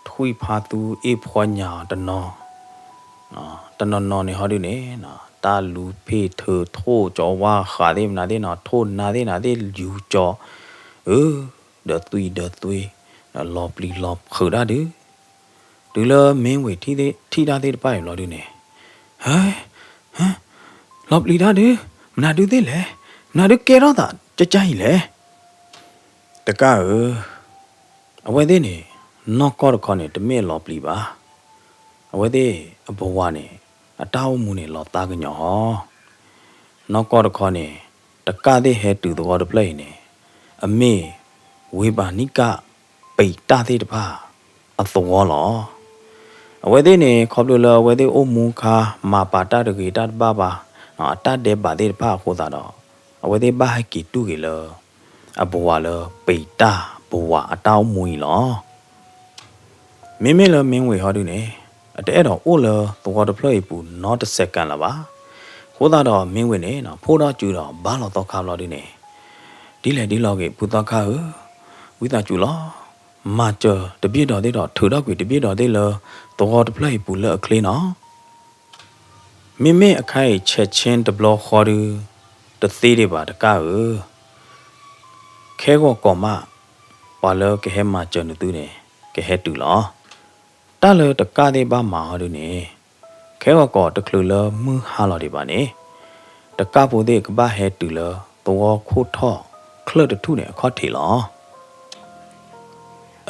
ထွံၣ်ဖါသူအ့ၣ်ဖှီညါတနီၤ တနီၤနီၤန့ၣ်ဟီဒုန့ၣ် တၢ်လူၤဖ့ၣ်ထၢထိၣ်ကၠီဝါဃးသ့ၣ်မနုၤသ့ၣ်နီၤ ထိၣ်နါသ့ၣ်နၤသ့ၣ်ယူၤကၠီ အၢ ဒီးသွံၣ်ဒီးသွံၣ် ဒီးလီၤပျံၤလီၤဖုးတၢ်ဒု တုၤလၢမ့ၢ်ဝ့ၢ်ထံၣ်တၢ်သ့ၣ်တဖၣ်အံၤဘျီဒုန့ၣ် ဟဲ ဟဲ လီၤပျံၤတၢ်ဒု မနုၤဒုသ့ၣ်လဲၣ် မနုၤဒုကဲထီၣ်သးကကါအံၤလဲၣ်. တကၢ်ဧၢ, အဝဲသ့ၣ်န့ၣ် နီၢ်ကီၢ်တခီန့ၣ် တမ့ၢ်လီၤပျံၤဘၣ်. အဝဲသ့ၣ်အဘဝါန့ၣ် အတၢ်အိၣ်မူန့ၣ်လီၤသးကညီၤဟီ နီၢ်ကီၢ်တခီန့ၣ် တကၢ်သ့ၣ်ဟဲတုၤသဝီတဖျၢၣ်အံၤန့ၣ် အမ့ၢ်ဝ့ၢ်ဘၣ်နံၣ်ကၣ်ပံးတၢ်သ့ၣ်တဖၣ်အသဝီလီၤ. အဝဲသ့ၣ်န့ၣ် ခီဖျိလၢအဝဲသ့ၣ်အိၣ်မူခါ မၤပာ်တၢ်တဂ့ၤတၢ်တဘၣ်ဘၣ် အတၢ်ဒဲးဘးသ့ၣ်တဖၣ်အဃိသတးဒီး အဝဲသ့ၣ်ဘၣ်ဟဲက့ၤတူၢ်က့ၤလၢ အဘဝါလၢပံးတၢ်ဘဝါအတၢ်အိၣ်မူအံၤလီၤ. မ့မ့ၢ်လၢမ့ၢ်ဝ့ၢ်ဟီဒုန့ၣ် အတအဲၣ်ဒိးအိၣ်လၢသဝီတဖျၢၣ်အံၤပူၤနီတစဲးကၤလၢၤဘၣ်. အဃိသတးဒီးမ့ၢ်ဝ့ၢ်န့ၣ် ဖိဒီးစုဒီးဘါလီၤသီခါဘျီဒုန့ၣ် ဒ်လဲၣ်ဒ်လဲၣ်ဂ့ၤ ဖုသီခါဧၢ, ဝံသးစူၤလီၤ. မၤစၢၤတဘ့ၣ်ဒီးသ့ၣ်ဒီး ထုးထီၣ်ကွံာ်တဘ့ၣ်ဒီးသ့ၣ်လၢသဝီတဖျၢၣ်အံၤပူၤလၢအချ့နီၤ. မ့မ့ၢ်အခါအံၤ ဆဲးဆ့တဘျီဃီဒု တသ့ဒံးဘၣ်တကၢ်ဧၢ, ခဲဂီၤကီးမး ပှၤလၢကဟဲမၤစၢၤနသုန့ၣ် ကဟဲတုၤလီၤ. တၢ်လၢတကၢ်သ့ၣ်ဘၣ်မၤဟီဒုန့ၣ် ခဲဂီၤကီးတချုးလၢမုၢ်ဟါလီၤဒံးဘၣ်န့ၣ် တကၢ်ဖိသ့ၣ်ကဘၣ်ဟဲတုၤလၢသဝီခိၣ်ထီၣ်ချၢၣ်တထူၣ်န့ၣ်အခီၣ်ထံးလီၤ.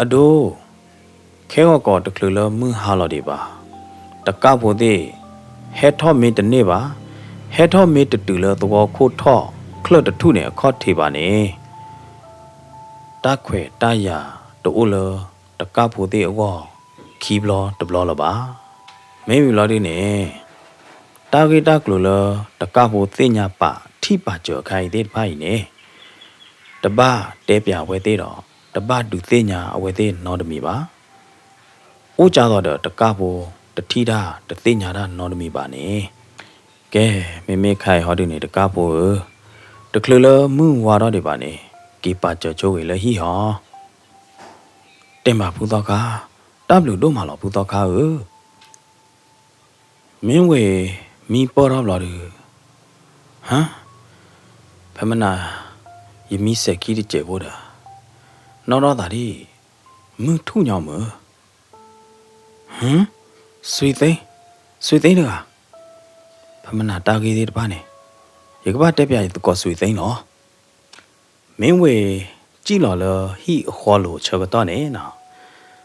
အဒိ, ခဲဂီၤကီးတချုးလၢမုၢ်ဟါလီၤဒံးဘၣ်, တကၢ်ဖိသ့ၣ် ဟဲထီၣ်မ့ၢ်တန့ၢ်ဘၣ်, ဟဲထီၣ်မ့ၢ်တတုၤလၢသဝီခိၣ်ထီၣ်ချၢၣ်တထူၣ်န့ၣ်အခီၣ်ထံးဘၣ်န့ၣ် တၢ်ခွဲးတၢ်ယာ်တအိၣ်လၢတကၢ်ဖိသ့ၣ်အဂီၢ်ခံဘျီတဘျီလၢၤဘၣ်. မ့ၢ်ဝံၤလီၤဒုန့ၣ် တၢ်ဂ့ၢ်တၢ်ကျိၤလၢတကၢ်ဖိသ့ၣ်ညါပာ်ထံၣ်ပာ်စၢၤအခါအံၤသ့ၣ်တဖၣ်အံၤန့ၣ် တဘၣ်တဲပၠးအဝဲသ့ၣ်ဒီး တဘၣ်ဒုးသ့ၣ်ညါအဝဲသ့ၣ်နီတမံၤဘၣ်. အိၣ်ကၢ်သိးဒီးတကၢ်ဖိတထံၣ်တၢ်တသ့ၣ်ညါတၢ်နီတမံၤဘၣ်န့ၣ်, ကဲ, မ့မ့ၢ်ခါအံၤဟီဒုန့ၣ် တကၢ်ဖိဧၢ, တချုးလၢမုၢ်ဝါထီၣ်ဒံးဘၣ်န့ၣ် က့ၤပာ်စၢၤဆိဂ့ၤလၢဟံၣ်ဟီ တဲမးဖုသီခါ, တၢ်ဘျုးဒိၣ်မးလီၤဖုသီခါဧၢ. မ့ၢ်ဝ့ၢ်မံပၢၢ်ထီၣ်ဘျီဒု, ဟါ, ဖဲမနၤ ယမံစဲးခံတစဲးဖိဒီး နီၢ်ထီၣ်သးဒ် မုၢ်ထူၣ်ညီမုၢ်, ဟါ, စွံသ့, စွံသ့တဂၤ, ဖဲမနၤတၢ်ဂ့ၢ်သ့ၣ်တဖၣ်န့ၣ် ယကဘၣ်တဲပၠးယသကိးစွံသ့လီၤ. မ့ၢ်ဝ့ၢ်စံၣ်လီၤလၢဟံၣ်အဃီလိၤဆၢကတီၢ်န့ၣ်နီၤ,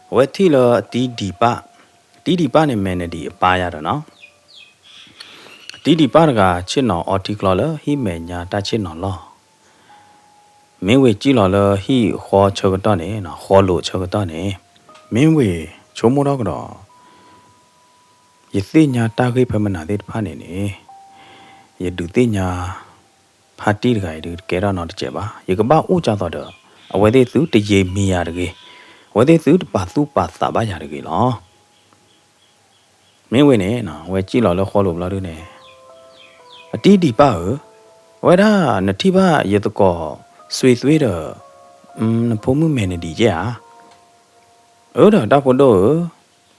အဝဲထံၣ်လၢအတံဒံးပၢ်, အတံဒံးပၢ်န့ၣ် မဲာ်နဒံးအပၢ်ယါဒီးနီၤ, အတံဒံးပၢ်တဂၤ ဆ့ၣ်နီၤအီထံချီလၢဟံၣ်မဲာ်ညါတၢ်ဆ့ၣ်နီၤလီၢ်. မ့ၢ်ဝ့ၢ်စံၣ်လီၤလၢဟံၣ်ဃီဆၢကတီၢ်န့ၣ်, ဃီလိၤဆၢကတီၢ်န့ၣ်, မ့ၢ်ဝ့ၢ်ဆိကမိၣ်ထီၣ်ကဒီး, ယသ့ၣ်ညါတၢ်ဂ့ၢ်ဖဲမနၤသ့ၣ်တဖၣ်န့ၣ်န့ၣ်, ယဒုးသ့ၣ်ညါ ဖါတံၢ်တဂၤအံၤဒုးတကဲထီၣ်နီတစဲးဘၣ်. ယကဘၣ်အိၣ်ကၢ်သိးဒီး အဝဲသ့ၣ်သုတယံာ်မံၤယၤတဂ့ၤ, အဝဲသ့ၣ်သုတပာ်သူၣ်ပာ်သးဘၣ်ယၤတဂ့ၤလီၤ. မ့ၢ်ဝ့ၢ်န့ၣ် အဝဲစံၣ်လီၤလၢဃီလိၤဘျီဒုန့ၣ်, အတံဒံးပၢ်ဧၢ, အဝဲဒၣ်နထံၣ်ဘၣ်ယသကိးစွံသွ့ဒီး နဖိမုၣ်မဲာ်နဒံးကဲဧါ. အၢဒီးတၢ်ဖိဒိၣ်ဧၢ,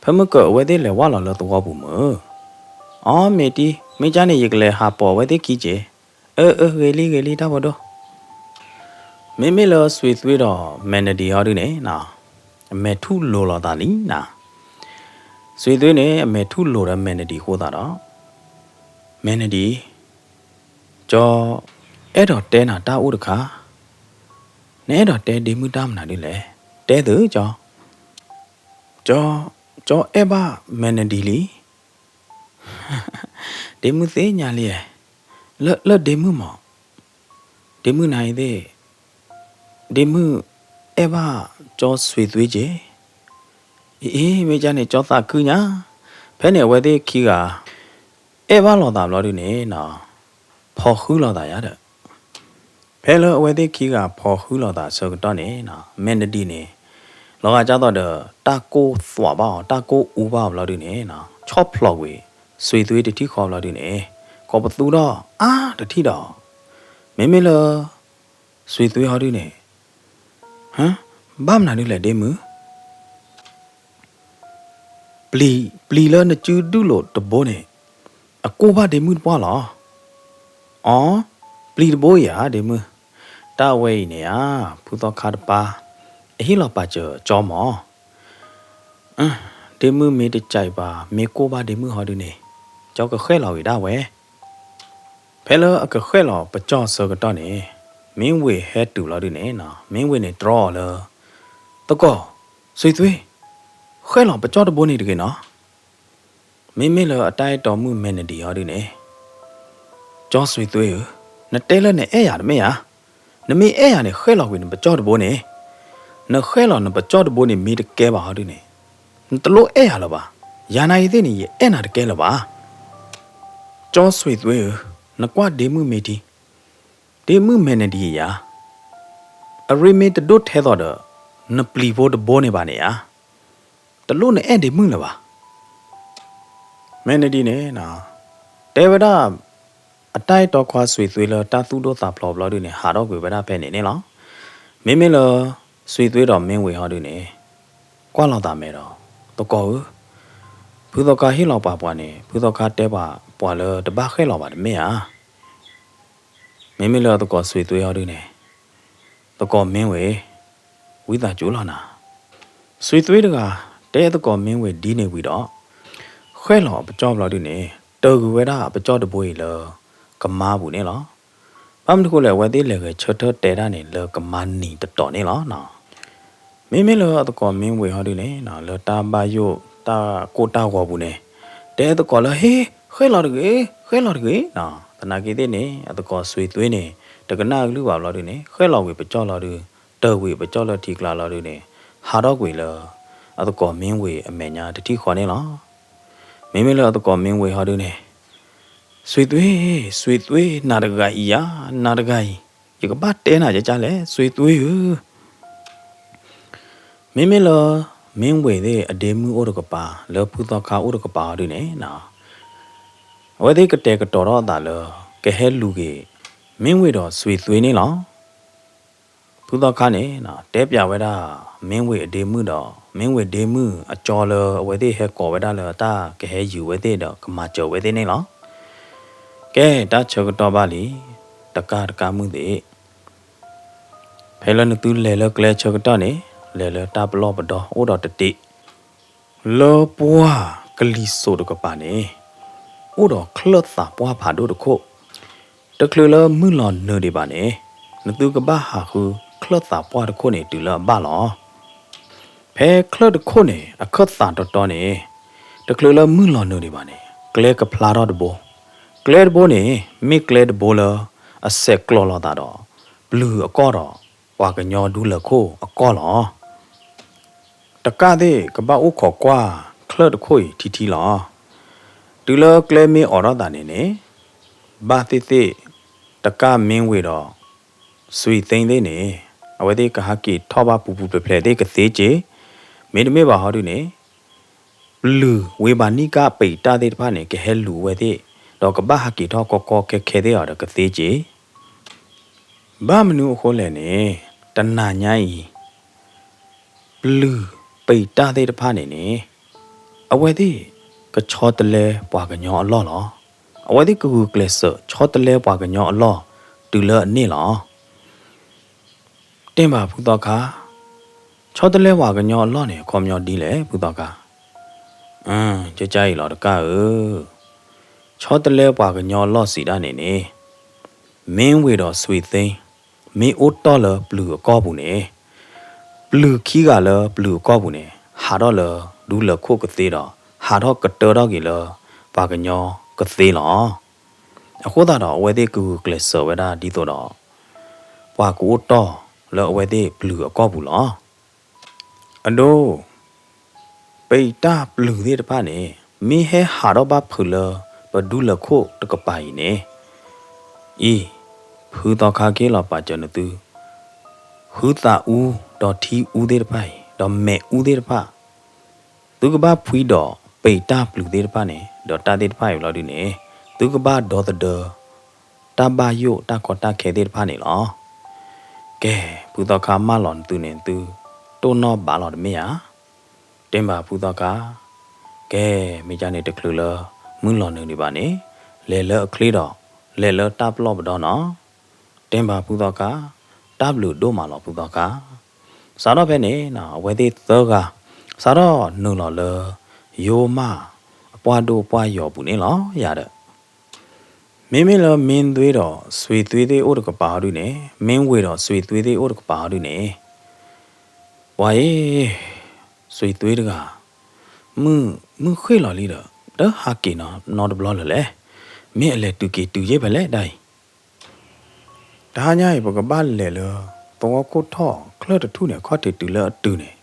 ဖဲမုၢ်ကၢၤအဝဲသ့ၣ်လဲၤဝၢ်လီၤလၢသဝီပူၤမုၢ်. အီ မ့ၢ်တံၢ်, မ့ၢ်ကၢ်န့ၣ် ယကလဲၤဟးပိာ်အဝဲသ့ၣ်ခံက့ၤ. အၢ အၢ ဂ့ၤလံ ဂ့ၤလံ တၢ်ဖိဒိၣ်. မ့မ့ၢ်လၢစွံသွ့ဒီးမဲာ်နဒံးဟီဒုန့ၣ်, အမဲာ်ထူၣ်လိၤလိာ်သးလံနၤ. စွံသွ့န့ၣ် အမဲာ်ထူၣ်လိၤဒီးမဲာ်နဒံးအဃိသတးဒီး, မဲာ်နဒံး, ကၠီ, အဲၣ်ဒိးတဲနၤတၢ်အိၣ်တခါ, နအဲၣ်ဒိးတဲဒ့မုၣ်တၢ်မနုၤဒ်လဲၣ်, တဲသုကၠီ. ကၠီ, ကၠီအဲၣ်ဘၣ်မဲာ်နဒံးလံ. ဒ့မုၣ်သ့ၣ်ညါလံ, လၢ လၢဒ့မုၣ်မး, ဒ့မုၣ်နၤအံၤသ့ၣ်, ဒ့မုၣ်အဲၣ်ဘၣ်ကၠီစွံသွ့က့ၤ. အ့ အ့ မ့ၢ်ကၢ်န့ၣ် ကၠီသးခုညါ. ဖဲန့ၣ်အဝဲသ့ၣ်ခံဂၤ အဲၣ်ဘၣ်လိာ်သးဘျီဒုန့ၣ်, ဖီၣ်ဃုလိာ်သးယါဒီး, ဖဲလၢအဝဲသ့ၣ်ခံဂၤဖီၣ်ဃုလိာ်သးဆၢကတီၢ်န့ၣ်, မဲာ်နဒံးန့ၣ်, လီၤဂာ်ကၢ်သိးဒီး တၢ်ကိၢ်သွးဘၣ်အီၤ တၢ်ကိၢ်အူဘၣ်အီၤဘျီဒုန့ၣ်, ဆီၣ်ဖျိးကွံာ် စံးသွ့တထံၣ်ဃီဘျီဒုန့ၣ် ကိးပသူထီၣ်အါတထံၣ်ဒီး မ့မ့ၢ်လၢ စံးသွ့ဟီဒုန့ၣ် ဟၢ ဘၣ်မနုၤဒ်လဲၣ်ဒ့မုၣ် ပျံၤ ပျံၤလၢနစုဒုၣ်လိာ်တဘိန့ၣ် အကိၢ်ဘၣ်ဒ့မုၣ်တပှၢ်လီၤ. အီ ပျံၤတဘိအံၤဧါဒ့မုၣ်, တၢ်အဝဲအံၤန့ၣ်ဧါ ဖုသီခါတပၢ် အဟ့ၣ်လီၤပာ်စၢၤကၠီမၢ်. ဒ့မုၣ်မ့ၢ်တကးအံၤပၤ မ့ၢ်ကိၢ်ဘၣ်ဒ့မုၣ်ဟီဒုန့ၣ် ကၠီကဃဲၣ်လီၤဝံၤဒၣ်ဝဲ ဖဲလၢအကဃဲၣ်လီၤပကၠီဆၢကတီၢ်န့ၣ် မ့ၢ်ဝ့ၤဟဲတုၤလီၤဒုန့ၣ် မ့ၢ်ဝ့ၤန့ၣ်တြီအီၤလၢ သကိး စံးသွ့ ဃဲၣ်လီၤပကၠီတဘိန့ၣ်တဂ့ၤနီၤ. မ့မ့ၢ်လၢအတၢ်အဲၣ်တီမုၣ်မဲနဒံဟီဒုန့ၣ် ကၠီစံးသွ့ဧၢ, နတဲလၢနအဲၣ်ယၤတမ့ၢ်ဧါ. နမ့ၢ်အဲၣ်ယၤန့ၣ် ဃဲၣ်လီၤကွံာ်နပကၠီတဘိန့ၣ်. နဃဲၣ်လီၤနပကၠီတဘိန့ၣ်မ့ၢ်တကဲဘၣ်ဟီဒုန့ၣ် နတလိၣ်အဲၣ်ယၤလၢၤဘၣ်. ယၤနာ်ဂ့ၤသ့ၣ်န့ၣ် ယအဲၣ်နၤတကဲလၢၤဘၣ်. ကၠီစံးသွ့ဧၢ, နကွၢ်ဒ့မုၣ်မ့ၢ်ထံ, ဒ့မုၣ်မဲနဒံယၤ အရ့မ့ၢ်တဒိၣ်ထဲသိးဒီး နပျံၤဖိတဘိန့ၣ်ဘၣ်န့ၣ်ဧါ. တလိၣ်နအဲၣ်ဒ့မုၣ်လၢၤဘၣ်. မဲနဒံန့ၣ် တဲဝဲဒၣ် အတၢ်အဲၣ်တီခွါစံးသွ့လၢတၢ်သူၣ်ဒိၣ်သးဖျိးဘျီဒုန့ၣ် ဟးထီၣ်ကွံာ်ဝဲဒၣ်ဖဲန့ၣ်န့ၣ်လီၤ. မ့မ့ၢ်လၢ စံးသွ့ဒီးမ့ၢ်ဝ့ၤဟီဒုန့ၣ် ကွၢ်လီၤသးမဲာ်ဒီး သကိးဧၢ, ဖုသီခါဟ့ၣ်လီၤပာ်ပှၤန့ၣ် ဖုသီခါတဲပှၤ ပှၤလၢတဘၣ်ဃဲၣ်လီၤဘၣ်တမ့ၢ်ဧါ. မ့မ့ၢ်လၢသကိးစံးသွ့ဟီဒုန့ၣ် သကိးမ့ၢ်ဝ့ၤ ဝံသးစူၤလီၤနၤ. စံးသွ့တဂၤ တဲသကိးမ့ၢ်ဝ့ၤဒ်န့ၣ်ဝံၤဒီး ဃဲၣ်လီၤအပကၠီဘျီဒုန့ၣ် တၢၤကွံာ်ဝဲဒၣ်အပကၠီတဘိအံၤလၢ ကမါပူၤန့ၣ်လီၤ. ဘၣ်မနုၤဃိလဲၣ် အဝဲသ့ၣ်လဲၤဂဲၤဆၢထၢၣ်တဲဒၣ်န့ၣ် လၢကမါနံၤတတီၤန့ၣ်လီၤ. မ့မ့ၢ်လၢအသကိးမ့ၢ်ဝ့ၤဟီဒုန့ၣ် လၢတၢ်ဘၣ်ယိၣ်တၢ်ကိၢ်တၢ်ဂီၤပူၤန့ၣ် တဲသကိးလၢ ဟ့ ဃဲၣ်လီၤတဂ့ၤ, ဃဲၣ်လီၤတဂ့ၤ. သနာ်က့သ့ၣ်န့ၣ် အသကိးစံးသွ့န့ၣ် တကနၣ်အကလုၢ်ဘၣ်ဘျီဒုန့ၣ် ဃဲၣ်လီၤကွံာ်ပကၠီလီၤဒု, တၢၤကွံာ်ပကၠီလၢထံကျါလီၤဒုန့ၣ် ဟးထီၣ်ကွံာ်လၢ အသကိးမ့ၢ်ဝ့ၤအမဲာ်ညါတထံၣ်ဃီန့ၣ်လီၤ. မ့မ့ၢ်လၢအသကိးမ့ၢ်ဝ့ၤဟီဒုန့ၣ် စံးသွ့, စံးသွ့, နၤတဂၤအံၤယၤ, နၤတဂၤအံၤ, ယကဘၣ်တဲနၤကကလဲၣ်, စံးသွ့ဧၢ. မ့မ့ၢ်လၢ မ့ၢ်ဝ့ၤသ့ၣ်အဒ့မုၣ်အိၣ်တကပၤ လၢဖုသီခါအိၣ်တကပၤဟီဒုန့ၣ် အဝဲသ့ၣ်ကတဲာ်ကတီၤထီၣ်အသးလၢ ကဟဲလူၤက့ၤ မ့ၢ်ဝ့ၤဒီးစံးသွ့န့ၣ်လီၤ. ဖုသီခါန့ၣ် တဲပၠးဝဲဒၣ် မ့ၢ်ဝ့ၤအဒ့မုၣ်ဒီး မ့ၢ်ဝ့ၤဒ့မုၣ်အကၠီလၢအဝဲသ့ၣ်ဟဲကိးဝဲဒၣ်လၢတၢ်ကဟဲယုၤဝဲသ့ၣ်ဒီးကမၤစၢၤဝဲသ့ၣ်န့ၣ်လီၤ. ကဲ တၢ်ဆၢကတီၢ်ဘၣ်လံ, တကၢ်တကၢ်မုၢ်သ့ၣ် ဖဲလၢနသုလဲၤလၢကျဲဆၢကတီၢ်န့ၣ် လဲၤလၢတၢ်ပလီၢ်ပဒီအိၣ်ဒီးတတ့ၢ် လၢပှၢ်ကလံၤစိးတကပၤန့ၣ် အိၣ်ဒီးချၢၣ်သးပှၢ်ဖးဒိၣ်တခိၣ်, တချုးလၢမုၢ်လီၤနုာ်ဒံးဘၣ်န့ၣ် နသုကဘၣ်ဟးဃုချၢၣ်သးပှၢ်တခိၣ်န့ၣ်တုၤလၢအဘၣ်လီၤ. ဖဲချၢၣ်တခိၣ်န့ၣ် အခၢၣ်သးတီတီန့ၣ် တချုးလၢမုၢ်လီၤနုာ်ဒံးဘၣ်န့ၣ် ကျဲကဖျါထီၣ်တဘိ, ကျဲတဘိန့ၣ် မ့ၢ်ကျဲတဘိလၢ အဆဲးကျိးလိာ်သးဒီး ပျုၤအကီၢ်ဒီး ပှၤကညီဒူလၢာ်ခိၣ်အကီၢ်လီၤ. တကၢ်သ့ၣ်ကဘၣ်အိၣ်ခိးကွၢ်ချၢၣ်တခိၣ်အံၤထံထံလီၤ. တုၤလၢကျဲမ့ၢ်အိးထီၣ်သးန့ၣ်န့ၣ် ဘၣ်သ့ၣ်သ့ၣ် တကၢ်မ့ၢ်ဝ့ၤဒီး စံးသွ့သ့ၣ်န့ၣ် အဝဲသ့ၣ်ကဟးက့ၤထီၣ်ဘၣ်ပူၤပူၤဖျဲးဖျဲးသ့ၣ်ကသ့က့ၤ, မ့တမ့ၢ်ဘၣ်ဟီဒုန့ၣ် ပျုၤဝ့ၤဘၣ်နံၣ်ကၣ်ပံးတၢ်သ့ၣ်တဖၣ်န့ၣ် ကဟဲလူၤဝဲသ့ၣ် ဒီးကဘၣ်ဟးက့ၤထီၣ်ကီကီခဲခဲသ့ၣ်အီၤဒီးကသ့က့ၤ ဘၣ်မနုၤအဃိလဲၣ်န့ၣ် တနၤညါအံၤ ပျုၤပံးတၢ်သ့ၣ်တဖၣ်န့ၣ်န့ၣ် အဝဲသ့ၣ်ကဆီတလဲပှၤကညီအလီၢ်လီၤ. အဝဲသ့ၣ်ကဂုာ်ကျဲးစၢးဆီတလဲပှၤကညီအလီၢ်တုၤလၢအန့ၣ်လီၤ. တ့ၢ်ဘၣ်ဖုသီခါ, ဆီတလဲပှၤကညီအလီၢ်န့ၣ် အခီပညီဒ်လဲၣ် ဖုသီခါ. ကကအံၤလီၤတကၢ်ဧၢ, ဆီတလဲပှၤကညီအလီၢ်စံးဒၣ်န့ၣ်န့ၣ် မ့ၢ်ဝ့ၤဒီးစံးသွ့ မ့ၢ်အိၣ်တီၢ်လၢပျုၤအကီၢ်ပူၤန့ၣ် ပျုၤခံဂၤလၢပျုၤအကီၢ်ပူၤန့ၣ် ဟးထီၣ်လၢဒူလၢာ်ခိၣ်ကသ့ဒီး ဟးထီၣ်ကတၢထီၣ်က့ၤလၢပှၤကညီကသ့လီၤ. အဃိသတးဒီးအဝဲသ့ၣ်ကဂုာ်ကျဲးစၢးဝဲဒၣ်ဒ်သိးဒီး ပှၤကအိၣ်တီၢ်လၢအဝဲသ့ၣ်ပျုၤအကီၢ်ပူၤလီၤ. အဒိ ပံးတၢ်ပျုၤသ့ၣ်တဖၣ်န့ၣ် မ့ၢ်ဟဲဟးထီၣ်ဘၣ်ဖုးလၢပဒူလၢာ်ခိၣ်တကပၤအံၤန့ၣ် အံၤ ဖုသီခါကဟ့ၣ်လီၤပာ်စၢၤနသု ဟုသးအူဒီးထံအူသ့ၣ်တဖၣ်အံၤ ဒီးမဲာ်အူသ့ၣ်တဖၣ် သုကဘၣ်ဖှံဒီး ပံးတၢ်ပျုၤသ့ၣ်တဖၣ်န့ၣ် ဒီးတၢ်သ့ၣ်တဖၣ်အံၤဘျီဒုန့ၣ် သုကဘၣ်ဒီသဒၢ တၢ်ဘၣ်ယိၣ်တၢ်ကီတၢ်ခဲသ့ၣ်တဖၣ်န့ၣ်လီၤ. ကဲ, ဖုသီခါမၢလီၤနသုန့ၣ် သုတိၢ်နီၣ်ဘၣ်လီၤတမ့ၢ်ဧါ. တဲဘၣ်ဖုသီခါ, ကဲ, မ့ၢ်ကန့ၣ်တချုးလၢ မုၢ်လီၤနုာ်ဒံးဘၣ်န့ၣ် လဲၤလၢအချ့ဒီး လဲၤလၢတၢ်ပလီၢ်ပဒီနီၤ. တဲဘၣ်ဖုသီခါ, တၢ်ဘျုးဒိၣ်မးလီၤဖုသီခါ. စးထီၣ်ဖဲန့ၣ် အဝဲသ့ၣ်သၢဂၤ စးထီၣ်နုာ်လီၤလၢ ယိမၢ်အပှၢ်ဒိၣ်ပှၢ်ယီၤပူၤန့ၣ်လီၤ ယၤဒီး မ့မ့ၢ်လၢမ့ၢ်သွ့ဒီးစွ့သွ့သ့ၣ်အိၣ်တကပၤအီၤဒုန့ၣ်, မ့ၢ်ဝ့ၤဒီးစွ့သွ့သ့ၣ်အိၣ်တကပၤအီၤဒုန့ၣ်, ပှၤအံၤ, စွ့သွ့တဂၤ, မုၢ်, မုၢ်ဃ့ၢ်လီၤလံဒီး တဟးက့ၤနီတဘျီလၢၤလဲၣ်. မ့ၢ်အလဲၤတုၤက့ၤတုၤယ့ၢ်ဖဲလဲၣ်ဒၣ်အံၤ တဟါညါအံၤ ပကဘၣ်လဲၤလၢ သဝီခိၣ်ထီၣ်ချၢၣ်တထူၣ်န့ၣ် အခီၣ်ထံးတုၤလၢအတုၤန့ၣ်,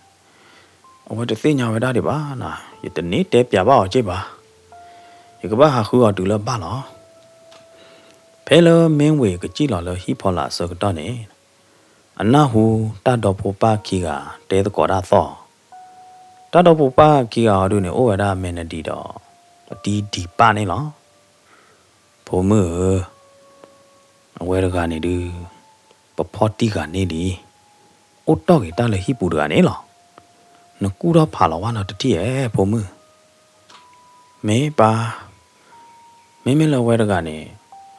အဝဲတသ့ၣ်ညါဝဲဒၣ်ဒံးဘၣ်နၤ, ယတန့ၢ်တဲပျးဘၣ်အီၤက့ၢ်ဘၣ်. ယကဘၣ်ဟးဃုအီၤတုၤလၢအဘၣ်လီၤ. ဖဲလၢမ့ၢ်ဝ့ၤကစံၣ်လီၤလၢဟံၣ်ဖီလာ်အဆၢကတီၢ်န့ၣ်, အနၢ်ဟူတၢ်ဒီဖိပၢ်ခံဂၤတဲသကိးတၢ်သီၣ်, တၢ်ဒီဖိပၢ်ခံဂၤအီၤဒုန့ၣ် အိၣ်ဝဲဒၣ်မဲနဒံးဒီး အတံဒံးပၢ်န့ၣ်လီၤ. ဖိမုၣ်ဧၢ, အဝဲတဂၤန့ၣ်ဒုး ပဖီၣ်တံၢ်ဂၤန့ၣ်လံ. အိၣ်တီၢ်က့ၤတၢ်လၢဟံၣ်ပူၤတဂၤန့ၣ်လီၤ. နကူၣ်ထီၣ်ဖးလီၤဝဲနီတထံၣ်ဧါ ဖိမုၣ်. မ့ၢ်ပၢ်, မ့မ့ၢ်လၢအဝဲတဂၤန့ၣ်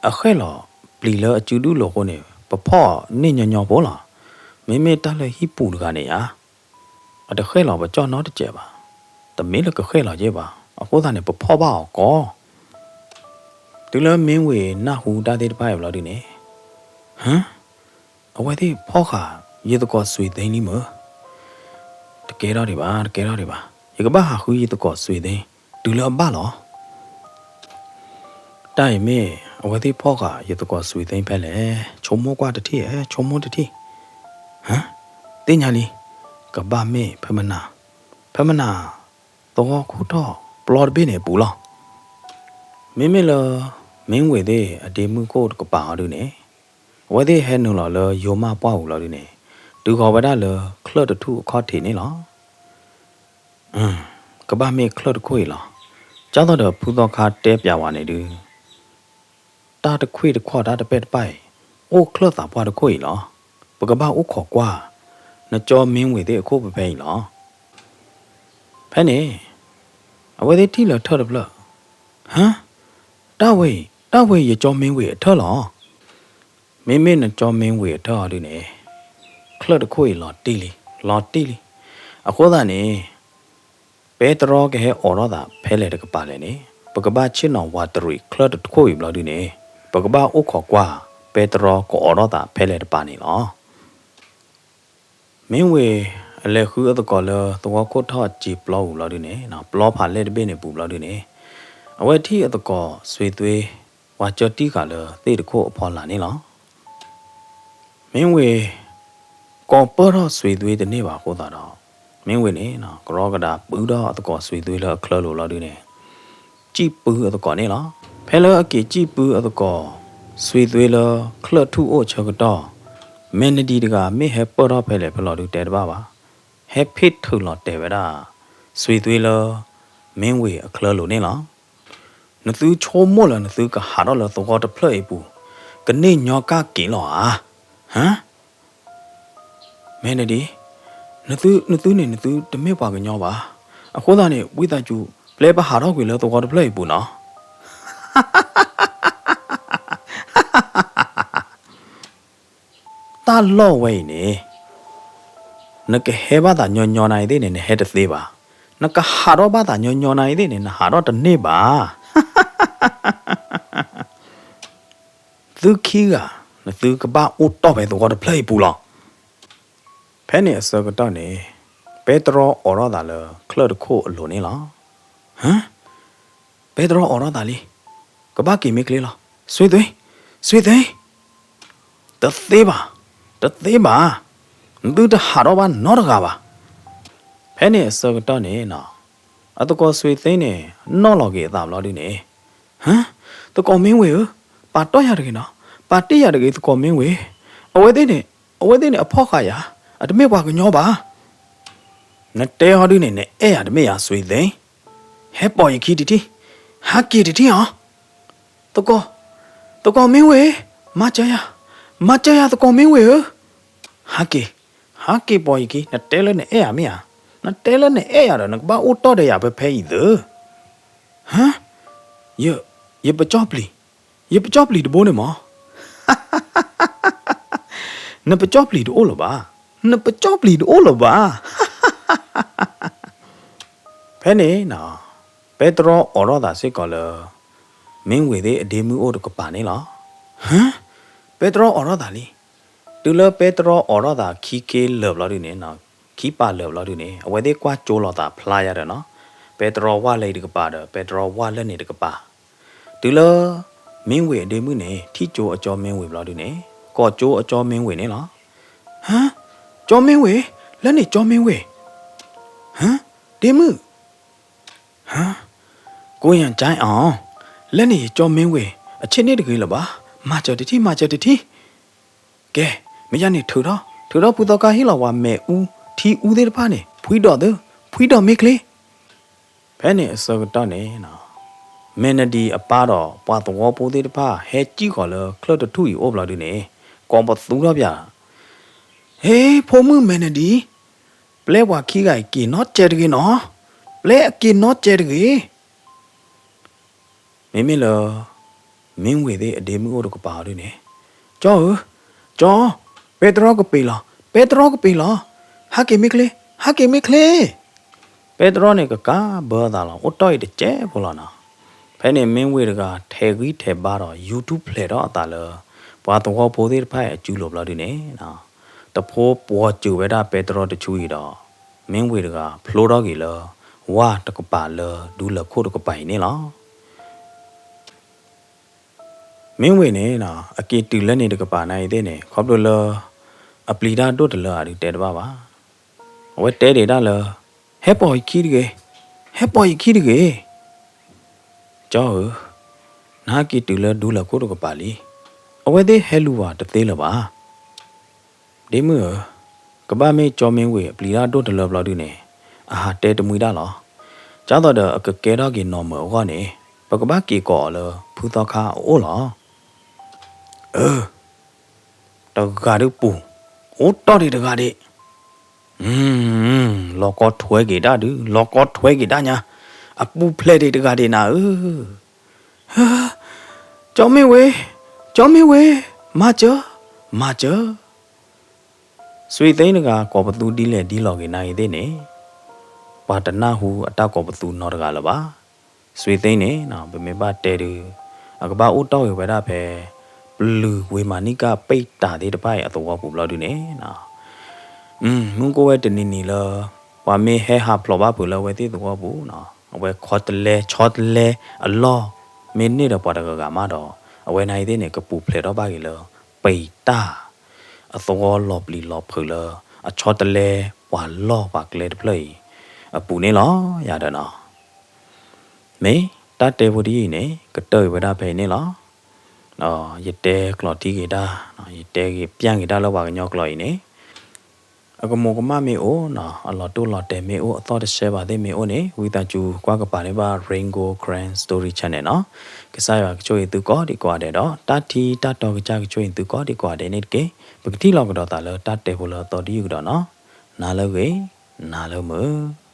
အဃဲၣ်လီၤပျံၤလၢအစုဒုၣ်လိာ်အဃိန့ၣ် ပဖီၣ်န့ၢ်ညီညီဖိလီၤ. မ့မ့ၢ်တၢ်လၢဟံၣ်ပူၤတဂၤန့ၣ်ဧါ, အတဃဲၣ်လီၤပကၠီၣ်နီတစဲးဘၣ်. တမ့ၢ်လၢကဃဲၣ်လီၤက့ၢ်ဘၣ်. အဃိသတးန့ၣ် ပဖီၣ်ဘၣ်အီၤကီး. တုၤလၢမ့ၢ်ဝ့ၤနၢ်ဟူတၢ်သ့ၣ်တဖၣ်အံၤဘျီဒုန့ၣ်, ဟၢ, အဝဲသ့ၣ်ဖီၣ်ဃာ်ယသကိးစွ့သ့လံမ့ၢ်. တကဲထီၣ်ဒံးဘၣ်, တကဲထီၣ်ဒံးဘၣ်. ယကဘၣ်ဟးဃုယသကိးစွ့သ့ တုၤလၢအဘၣ်လီၤ. တၢ်အံၤမ့ၢ်အဝဲသ့ၣ်ဖီၣ်ဃာ်ယသကိးစွ့သ့ဖဲလဲၣ်. ဆိကမိၣ်ကွၢ်တထံၣ်ဧါ, ဆိကမိၣ်တထံၣ်. ဟၢ, သ့ၣ်ညါလံ. ကဘၣ်မ့ၢ်ဖဲမနၤ, ဖဲမနၤ သဝီခိၣ်ထီၣ်ပျီတဘ့ၣ်န့ၣ်အပူၤလီၤ. မ့မ့ၢ်လၢ မ့ၢ်ဝ့ၤသ့ၣ်အဒ့မုၣ်ခိၣ်တကပၤအီၤဒုန့ၣ်, အဝဲသ့ၣ်ဟဲနုာ်လီၤလၢယိၤမၢ်ပှၢ်ပူၤလီၤဒုန့ၣ်, တုၤဃီၤဝဲဒၣ်လၢချၢၣ်တထူၣ်အခီၣ်ထံးန့ၣ်လီၤ. ကဘၣ်မ့ၢ်ချၢၣ်တခိၣ်အံၤလီၤ. ကၢ်သိးဒီးဖုသီခါတဲပျးဝဲန့ၣ်ဒု တၢ်တခွံၣ်တခီၣ်တၢ်တပဲာ်တပၢ်အံၤ, အိၣ်ချၢၣ်သးပှၢ်တခိၣ်အံၤလီၤ. ပကဘၣ်အိၣ်ခိးကွၢ်, နကၠီမ့ၢ်ဝ့ၤသ့ၣ်အခိၣ်ဖဲဖဲအံၤလီၤ. ဖဲန့ၣ် အဝဲသ့ၣ်ထံၣ်လၢထၢၣ်တဖျၢၣ်, ဟၢ, တၢ်ဝဲအံၤ, တၢ်ဝဲအံၤယကၠီမ့ၢ်ဝ့ၤအထၢၣ်လီၤ. မ့မ့ၢ်နကၠီမ့ၢ်ဝ့ၤအထၢၣ်အီၤဒုန့ၣ်, ချၢၣ်တခိၣ်အံၤလီၤတံၢ်လံ, လီၤတံၢ်လံ. အဃိသတးန့ၣ် ပဲတြီကဟဲအိးထီၣ်သးဖဲလဲၣ်တကပၤလဲၣ်န့ၣ်, ပကဘၣ်ဆ့ၣ်နီၤဝးတရံးချၢၣ်တခိၣ်အံၤဘျီဒုန့ၣ်, ပကဘၣ်အိၣ်ခိးကွၢ် ပဲတြီကအိးထီၣ်သးဖဲလဲၣ်တကပၤန့ၣ်လီၤ. မ့ၢ်ဝ့ၤအလဲၤဃုအသကိးလၢသဝီခိၣ်ထီၣ်စံာ်ပျီပူၤဘျီဒုန့ၣ်, ပျီဖးလဲၢ်တဘ့ၣ်န့ၣ်ပူၤဘျီဒုန့ၣ်, အဝဲထံၣ်အသကိးစွ့သွ့ ဝၤကၢတံၢ်ဃာ်လၢသ့ၣ်တခိၣ်အဖီလာ်န့ၣ်လီၤ. မ့ၢ်ဝ့ၤ ကိးပၢၢ်ထီၣ်စွ့သွ့တန့ၢ်ဘၣ်အဃိသတးဒီး, မ့ၢ်ဝ့ၤန့ၣ် ကရီကဒးပုထီၣ်အသကိးစွ့သွ့လၢအချၢလိၤလီၤဒုန့ၣ်, စံၣ်ပုအသကိးန့ၣ်လီၤ. ဖဲလၢအက့ၤစံၣ်ပုအသကိး စွ့သွ့လၢချၢၣ်ထူၣ်အိၣ်ဆၢကတီၢ်, မဲနဒံတဂၤမ့ၢ်ဟဲပၢၢ်ထီၣ်ဖဲလဲၣ်ဖဲလဲၣ်ဒုတဲတဘၣ်ဘၣ်, ဟဲဖ့ၣ်ထုးလီၤတဲာ်ဝဲဒၣ် စွ့သွ့လၢ မ့ၢ်ဝ့ၤအချၢလိၤန့ၣ်လီၤ. နသုဆိကမိၣ်လၢနသုကဟးထီၣ်လၢသဝီတဖျၢၣ်အံၤပူၤ, ကန့ၢ်ညီကၢ်က့ၤလီၤဧါ. ဟၢ, မဲနဒံ, နသု, နသုန့ၣ် နသုတမ့ၢ်ပှၤကညီဘၣ်. အဃိသတးန့ၣ် ဝံသးစူၤ ပျဲပဟးထီၣ်ကွံာ်လၢသဝီတဖျၢၣ်အံၤပူၤနီၤ. တၢ်လီၢ်ဝဲအံၤန့ၣ်, နကဟဲဘၣ်သးညီညီနၤအံၤသ့ၣ်န့ၣ် နဟဲတသ့ဘၣ်. နကဟးထီၣ်ဘၣ်သးညီညီနၤအံၤသ့ၣ်န့ၣ် နဟးထီၣ်တန့ၢ်ဘၣ်. သုခံဂၤ နသုကဘၣ်အိၣ်တီၢ်ဖဲသဝီတဖျၢၣ်အံၤပူၤလီၤ. ဖဲန့ၣ်အဆၢကတီၢ်န့ၣ်, ပဲတြီအိးထီၣ်သးလၢချၢၣ်တခိၣ်အလိၤန့ၣ်လီၤ. ဟၢ, ပဲတြီအိးထီၣ်သးလံ. ကဘၣ်က့ၤမ့ၢ်ကျ့လီၤ. စွ့သွ့, စွ့သွ့, တသ့ဘၣ်, တသ့ဘၣ်. နသုတဟးထီၣ်ဘၣ်နီတဂၤဘၣ်. ဖဲန့ၣ်အဆၢကတီၢ်န့ၣ်, အသကိးစွ့သွ့န့ၣ် နီၣ်လီၤက့ၤအသးဘျီဒုန့ၣ်, ဟၢ, သကိးမ့ၢ်ဝ့ၤဧၢ, ပာ်တီၢ်ယၤတဂ့ၤနီၤ, ပာ်တ့ၢ်ယၤတဂ့ၤ သကိးမ့ၢ်ဝ့ၤ. အဝဲသ့ၣ်န့ၣ်, အဝဲသ့ၣ်န့ၣ်အဖီၣ်ဃာ်ယၤ, အတမ့ၢ်ပှၤကညီဘၣ်. နတဲအီၤဒုန့ၣ် နအဲၣ်ယၤတမ့ၢ်ယၤ စွ့သွ့. ဟဲပိာ်ယခံတထံၣ်, ဟးက့ၤတထံၣ်အီၤ, သကိး, သကိးမ့ၢ်ဝ့ၢ်, မၤစၢၤယၤ, မၤစၢၤယၤသကိးမ့ၢ်ဝ့ၢ်ဧၢ, ဟးက့ၤ, ဟးက့ၤပိာ်ယခံ, နတဲလၢနအဲၣ်ယၤမ့ၢ်ဧါ, နတဲလၢနအဲၣ်ယၤဒီး နကဘၣ်အိၣ်တီၢ်ဒီးယၤဖဲဖဲအံၤသု, ဟါ, ယ, ယပကၠီၣ်ပျံၤ, ယပကၠီၣ်ပျံၤတဘိန့ၣ်မး နပကၠီၣ်ပျံၤတအိၣ်လၢၤဘၣ်, နပကၠီၣ်ပျံၤတအိၣ်လၢၤဘၣ်. ဖဲန့ၣ်, ပဲတြီအိးထီၣ်သးစ့ၢ်ကီးလၢ မ့ၢ်ဝ့ၢ်သ့ၣ်အဒ့မုၣ်အိၣ်တကပၤန့ၣ်လီၤ. ဟါ, ပဲတြီအိးထီၣ်သးလံ. တုၤလၢပဲတြီအိးထီၣ်သးခံက့လၢာ်ဘျီဒုန့ၣ်, ခံပာ်လၢာ်ဘျီဒုန့ၣ် အဝဲသ့ၣ်ကွၢ်ကၠိလိာ်သးဖျါယၤဒီးနီၤ, ပဲတြီဝၢ်လၢအံၤတကပၤဒီး ပဲတြီဝၢ်လၢန့ၣ်တကပၤ တုၤလၢမ့ၢ်ဝ့ၢ်အဒ့မုၣ်န့ၣ် ထံၣ်ကၠိအကၠီမ့ၢ်ဝ့ၢ်ဘျီဒုန့ၣ်, ကိးကၠိအကၠီမ့ၢ်ဝ့ၢ်န့ၣ်လီၤ. ဟါ, ကၠီမ့ၢ်ဝ့ၢ်, လၢန့ၣ်ကၠီမ့ၢ်ဝ့ၢ်, ဟါ, ဒ့မုၣ်, ဟါ, ကိယၤကၠဲအီၤ, လၢန့ၣ်ယကၠီမ့ၢ်ဝ့ၢ်, အဆ့ၣ်န့ၣ်တဂ့ၤလၢၤဘၣ်, မၤစၢၤတထံၣ် မၤစၢၤတထံၣ် ကဲ, မ့ၢ်ယၤန့ၣ်ထုးထီၣ်, ထုးထီၣ်ဖုသီခါဟ့ၣ်လီၤပှၤမဲာ်အူ, ထံအူသ့ၣ်တဖၣ်န့ၣ်, ဖှံဒီးသု, ဖှံဒီးမ့ၢ်ချ့. ဖဲန့ၣ်အဆၢကတီၢ်န့ၣ်, မဲနဒံအပၢ်ဒီးပှၤသဝီဖိသ့ၣ်တဖၣ် ဟဲစံၣ်ဃီၤလၢချၢၣ်တထူၣ်အံၤအိၣ်ဘျီဒုန့ၣ်, ကိးပသူထီၣ်ပၠး, ဟ့, ဖိမုၣ်မဲနဒံ, ပျဲပှၤခံဂၤအံၤက့ၤနီတစဲးတဂ့ၤနီၤ, ပျဲအက့ၤနီတစဲးတဂ့ၤ. မ့မ့ၢ်လၢ မ့ၢ်ဝ့ၢ်သ့ၣ်အဒ့မုၣ်အိၣ်တကပၤအီၤဒုန့ၣ်, ကၠီဧၢ, ကၠီ, ပဲတြီကပ့ၤလီၤ, ပဲတြီကပ့ၤလီၤ, ဟးက့ၤမ့ၢ်ချ့, ဟးက့ၤမ့ၢ်ချ့. ပဲတြီန့ၣ်ကကးဘၢအသးလီၤ, အိၣ်တီၢ်အံၤတစဲးဖိလီၤနီၤ. ဖဲန့ၣ်မ့ၢ်ဝ့ၢ်တဂၤ ထဲးဂံၢ်ထဲးဘါဒီး ယူၤထူၣ်ဖျဲးထီၣ်အသးလၢ ပှၤသဝီဖိသ့ၣ်တဖၣ်အံၤအစုလိၤဘျီဒုန့ၣ်, တဖိပှီၤစၢၤဝဲဒၣ်ပဲတြီတဆူအံၤဒီး မ့ၢ်ဝ့ၢ်တဂၤ ဖျိထီၣ်က့ၤလၢ ဝၢ်တကပၤလၢဒူလၢၢ်ခိၣ်တကပၤအံၤန့ၣ်လီၤ. မ့ၢ်ဝ့ၢ်န့ၣ် အက့ၤတုၤလၢန့ၣ်တကပၤနၤအံၤသ့ၣ်န့ၣ် ခီဖျိလၢ အပျံၤတၢ်ဒိၣ်တလၢအဒုးတဲတဘၣ်ဘၣ်. အဝဲတဲဒံးဒၣ်လၢ ဟဲပိာ်ယခံတဂ့ၤ, ဟဲပိာ်ယခံတဂ့ၤ. ကၠီဧၢ, နဟဲက့ၤတုၤလၢဒူလၢၢ်ခိၣ်တကပၤလံ. အဝဲသ့ၣ်ဟဲလူၤဝဲတသ့လၢၤဘၣ်. ဒ့မုၣ်ဧၢ, ကဘၣ်မ့ၢ်ကၠီမ့ၢ်ဝ့ၢ်အပျံၤတၢ်ဒိၣ်တလၢဘျီဒုန့ၣ် အဟးတဲတမှံဒၣ်လီၤ. ကၢ်သိးဒီးအကကဲထီၣ်က့ၤနီၢ်မၢၤအဂီၢ်န့ၣ် ပကဘၣ်က့ၤကိးအီၤလၢဖုသီခါအအိၣ်လီၤ. အၢ တဂၤဒုပူၤ, အိၣ်တီၢ်ဒံးတဂၤဒံး, လီၤကီထွဲက့ၤဒၣ်ဒု, လီၤကီထွဲက့ၤဒၣ်ညါ, အပူၤဖျဲးဒံးတဂၤဒံးနၤဧၢ. ကၠီမ့ၢ်ဝ့ၢ်, ကၠီမ့ၢ်ဝ့ၢ်, မၤစၢၤ, မၤစၢၤ. စွံသ့ၣ်တဂၤကိးပသူဒ်လဲၣ်ဒ်လဲၣ်ဂ့ၤနၤအံၤသ့ၣ်န့ၣ်, ပှၤတနၢ်ဟူအတၢ်ကိးပသူနီတဂၤလၢၤဘၣ်. စွံသ့ၣ်န့ၣ် ပမ့ၢ်ဘၣ်တဲဒုး အကဘၣ်အိၣ်တီၢ်ဂ့ၤဝဲဒၣ်ဖဲ ပျုၤဝ့မၤနံၣ်ကၣ်ပံးတၤသ့ၣ်တဖၣ်အံၤအသဝီပူၤဘျီဒုန့ၣ်, မုၢ်ကအိၣ်ဝဲတနံၤနံၤလၢ ပှၤမ့ၢ်ဟဲဟးဖျိးဘၣ်ဖုးလၢအဝဲသ့ၣ်သဝီပူၤ, အဝဲခီတလဲ ဆီတလဲအလီၢ် မ့ၢ်န့ၢ်ဒီးပှၤတဂၤဂၤမးဒီး အဝဲနၤအံၤသ့ၣ်န့ၣ် ကပူၤဖျဲးထီၣ်ဘၣ်က့ၤလၢ ပံးတၢ် အသဝီလီၤပျံၤလီၤဖုးလၢ အဆီတလဲပှၤလီၢ်ပှၤကျဲတဖျၢၣ်အံၤ အပူၤန့ၣ်လီၤ. ယၤဒီးနီၤ မ့ၢ်တၢ်တဲဖိတယုၢ်အံၤန့ၣ် ကတၢၢ်အံၤဝဲဒၣ်ဖဲအံၤန့ၣ်လီၤ. ယတဲကျိာ်ထံက့ၤတၢ်, ယတဲက့ၤပျၢ်က့ၤတၢ်လၢပှၤကညီကျိာ်အံၤန့ၣ် အကမူးကမၣ်မ့ၢ်အိၣ်, အလီၤတိၢ်လီၤတဲာ်မ့ၢ်အိၣ်, အသီၣ်တဆှဲဘၣ်သ့ၣ်မ့ၢ်အိၣ်န့ၣ် ဝံသးစူၤကွၢ်ကပၤန့ၢ်ဘၣ် Rain Gold Karen Story Channel နီၤ. ကစၢ်ယွၤကဆိၣ်ဂ့ၤသုကိးဒံးကိးဂၤဒဲးဒီး တၢ်ထံတၢ်တီကစၢ်ကဆိၣ်ဂ့ၤသုကိးဒံးကိးဂၤဒဲးန့ၣ်တက့ၢ်. ပကထံၣ်လိာ်ကဒီးသးလၢတၢ်တဲဖိလၢအသီတယုၢ်ကဒီးနီၤ. နၤလၢဂ့ၤ, နၤလၢမုာ်.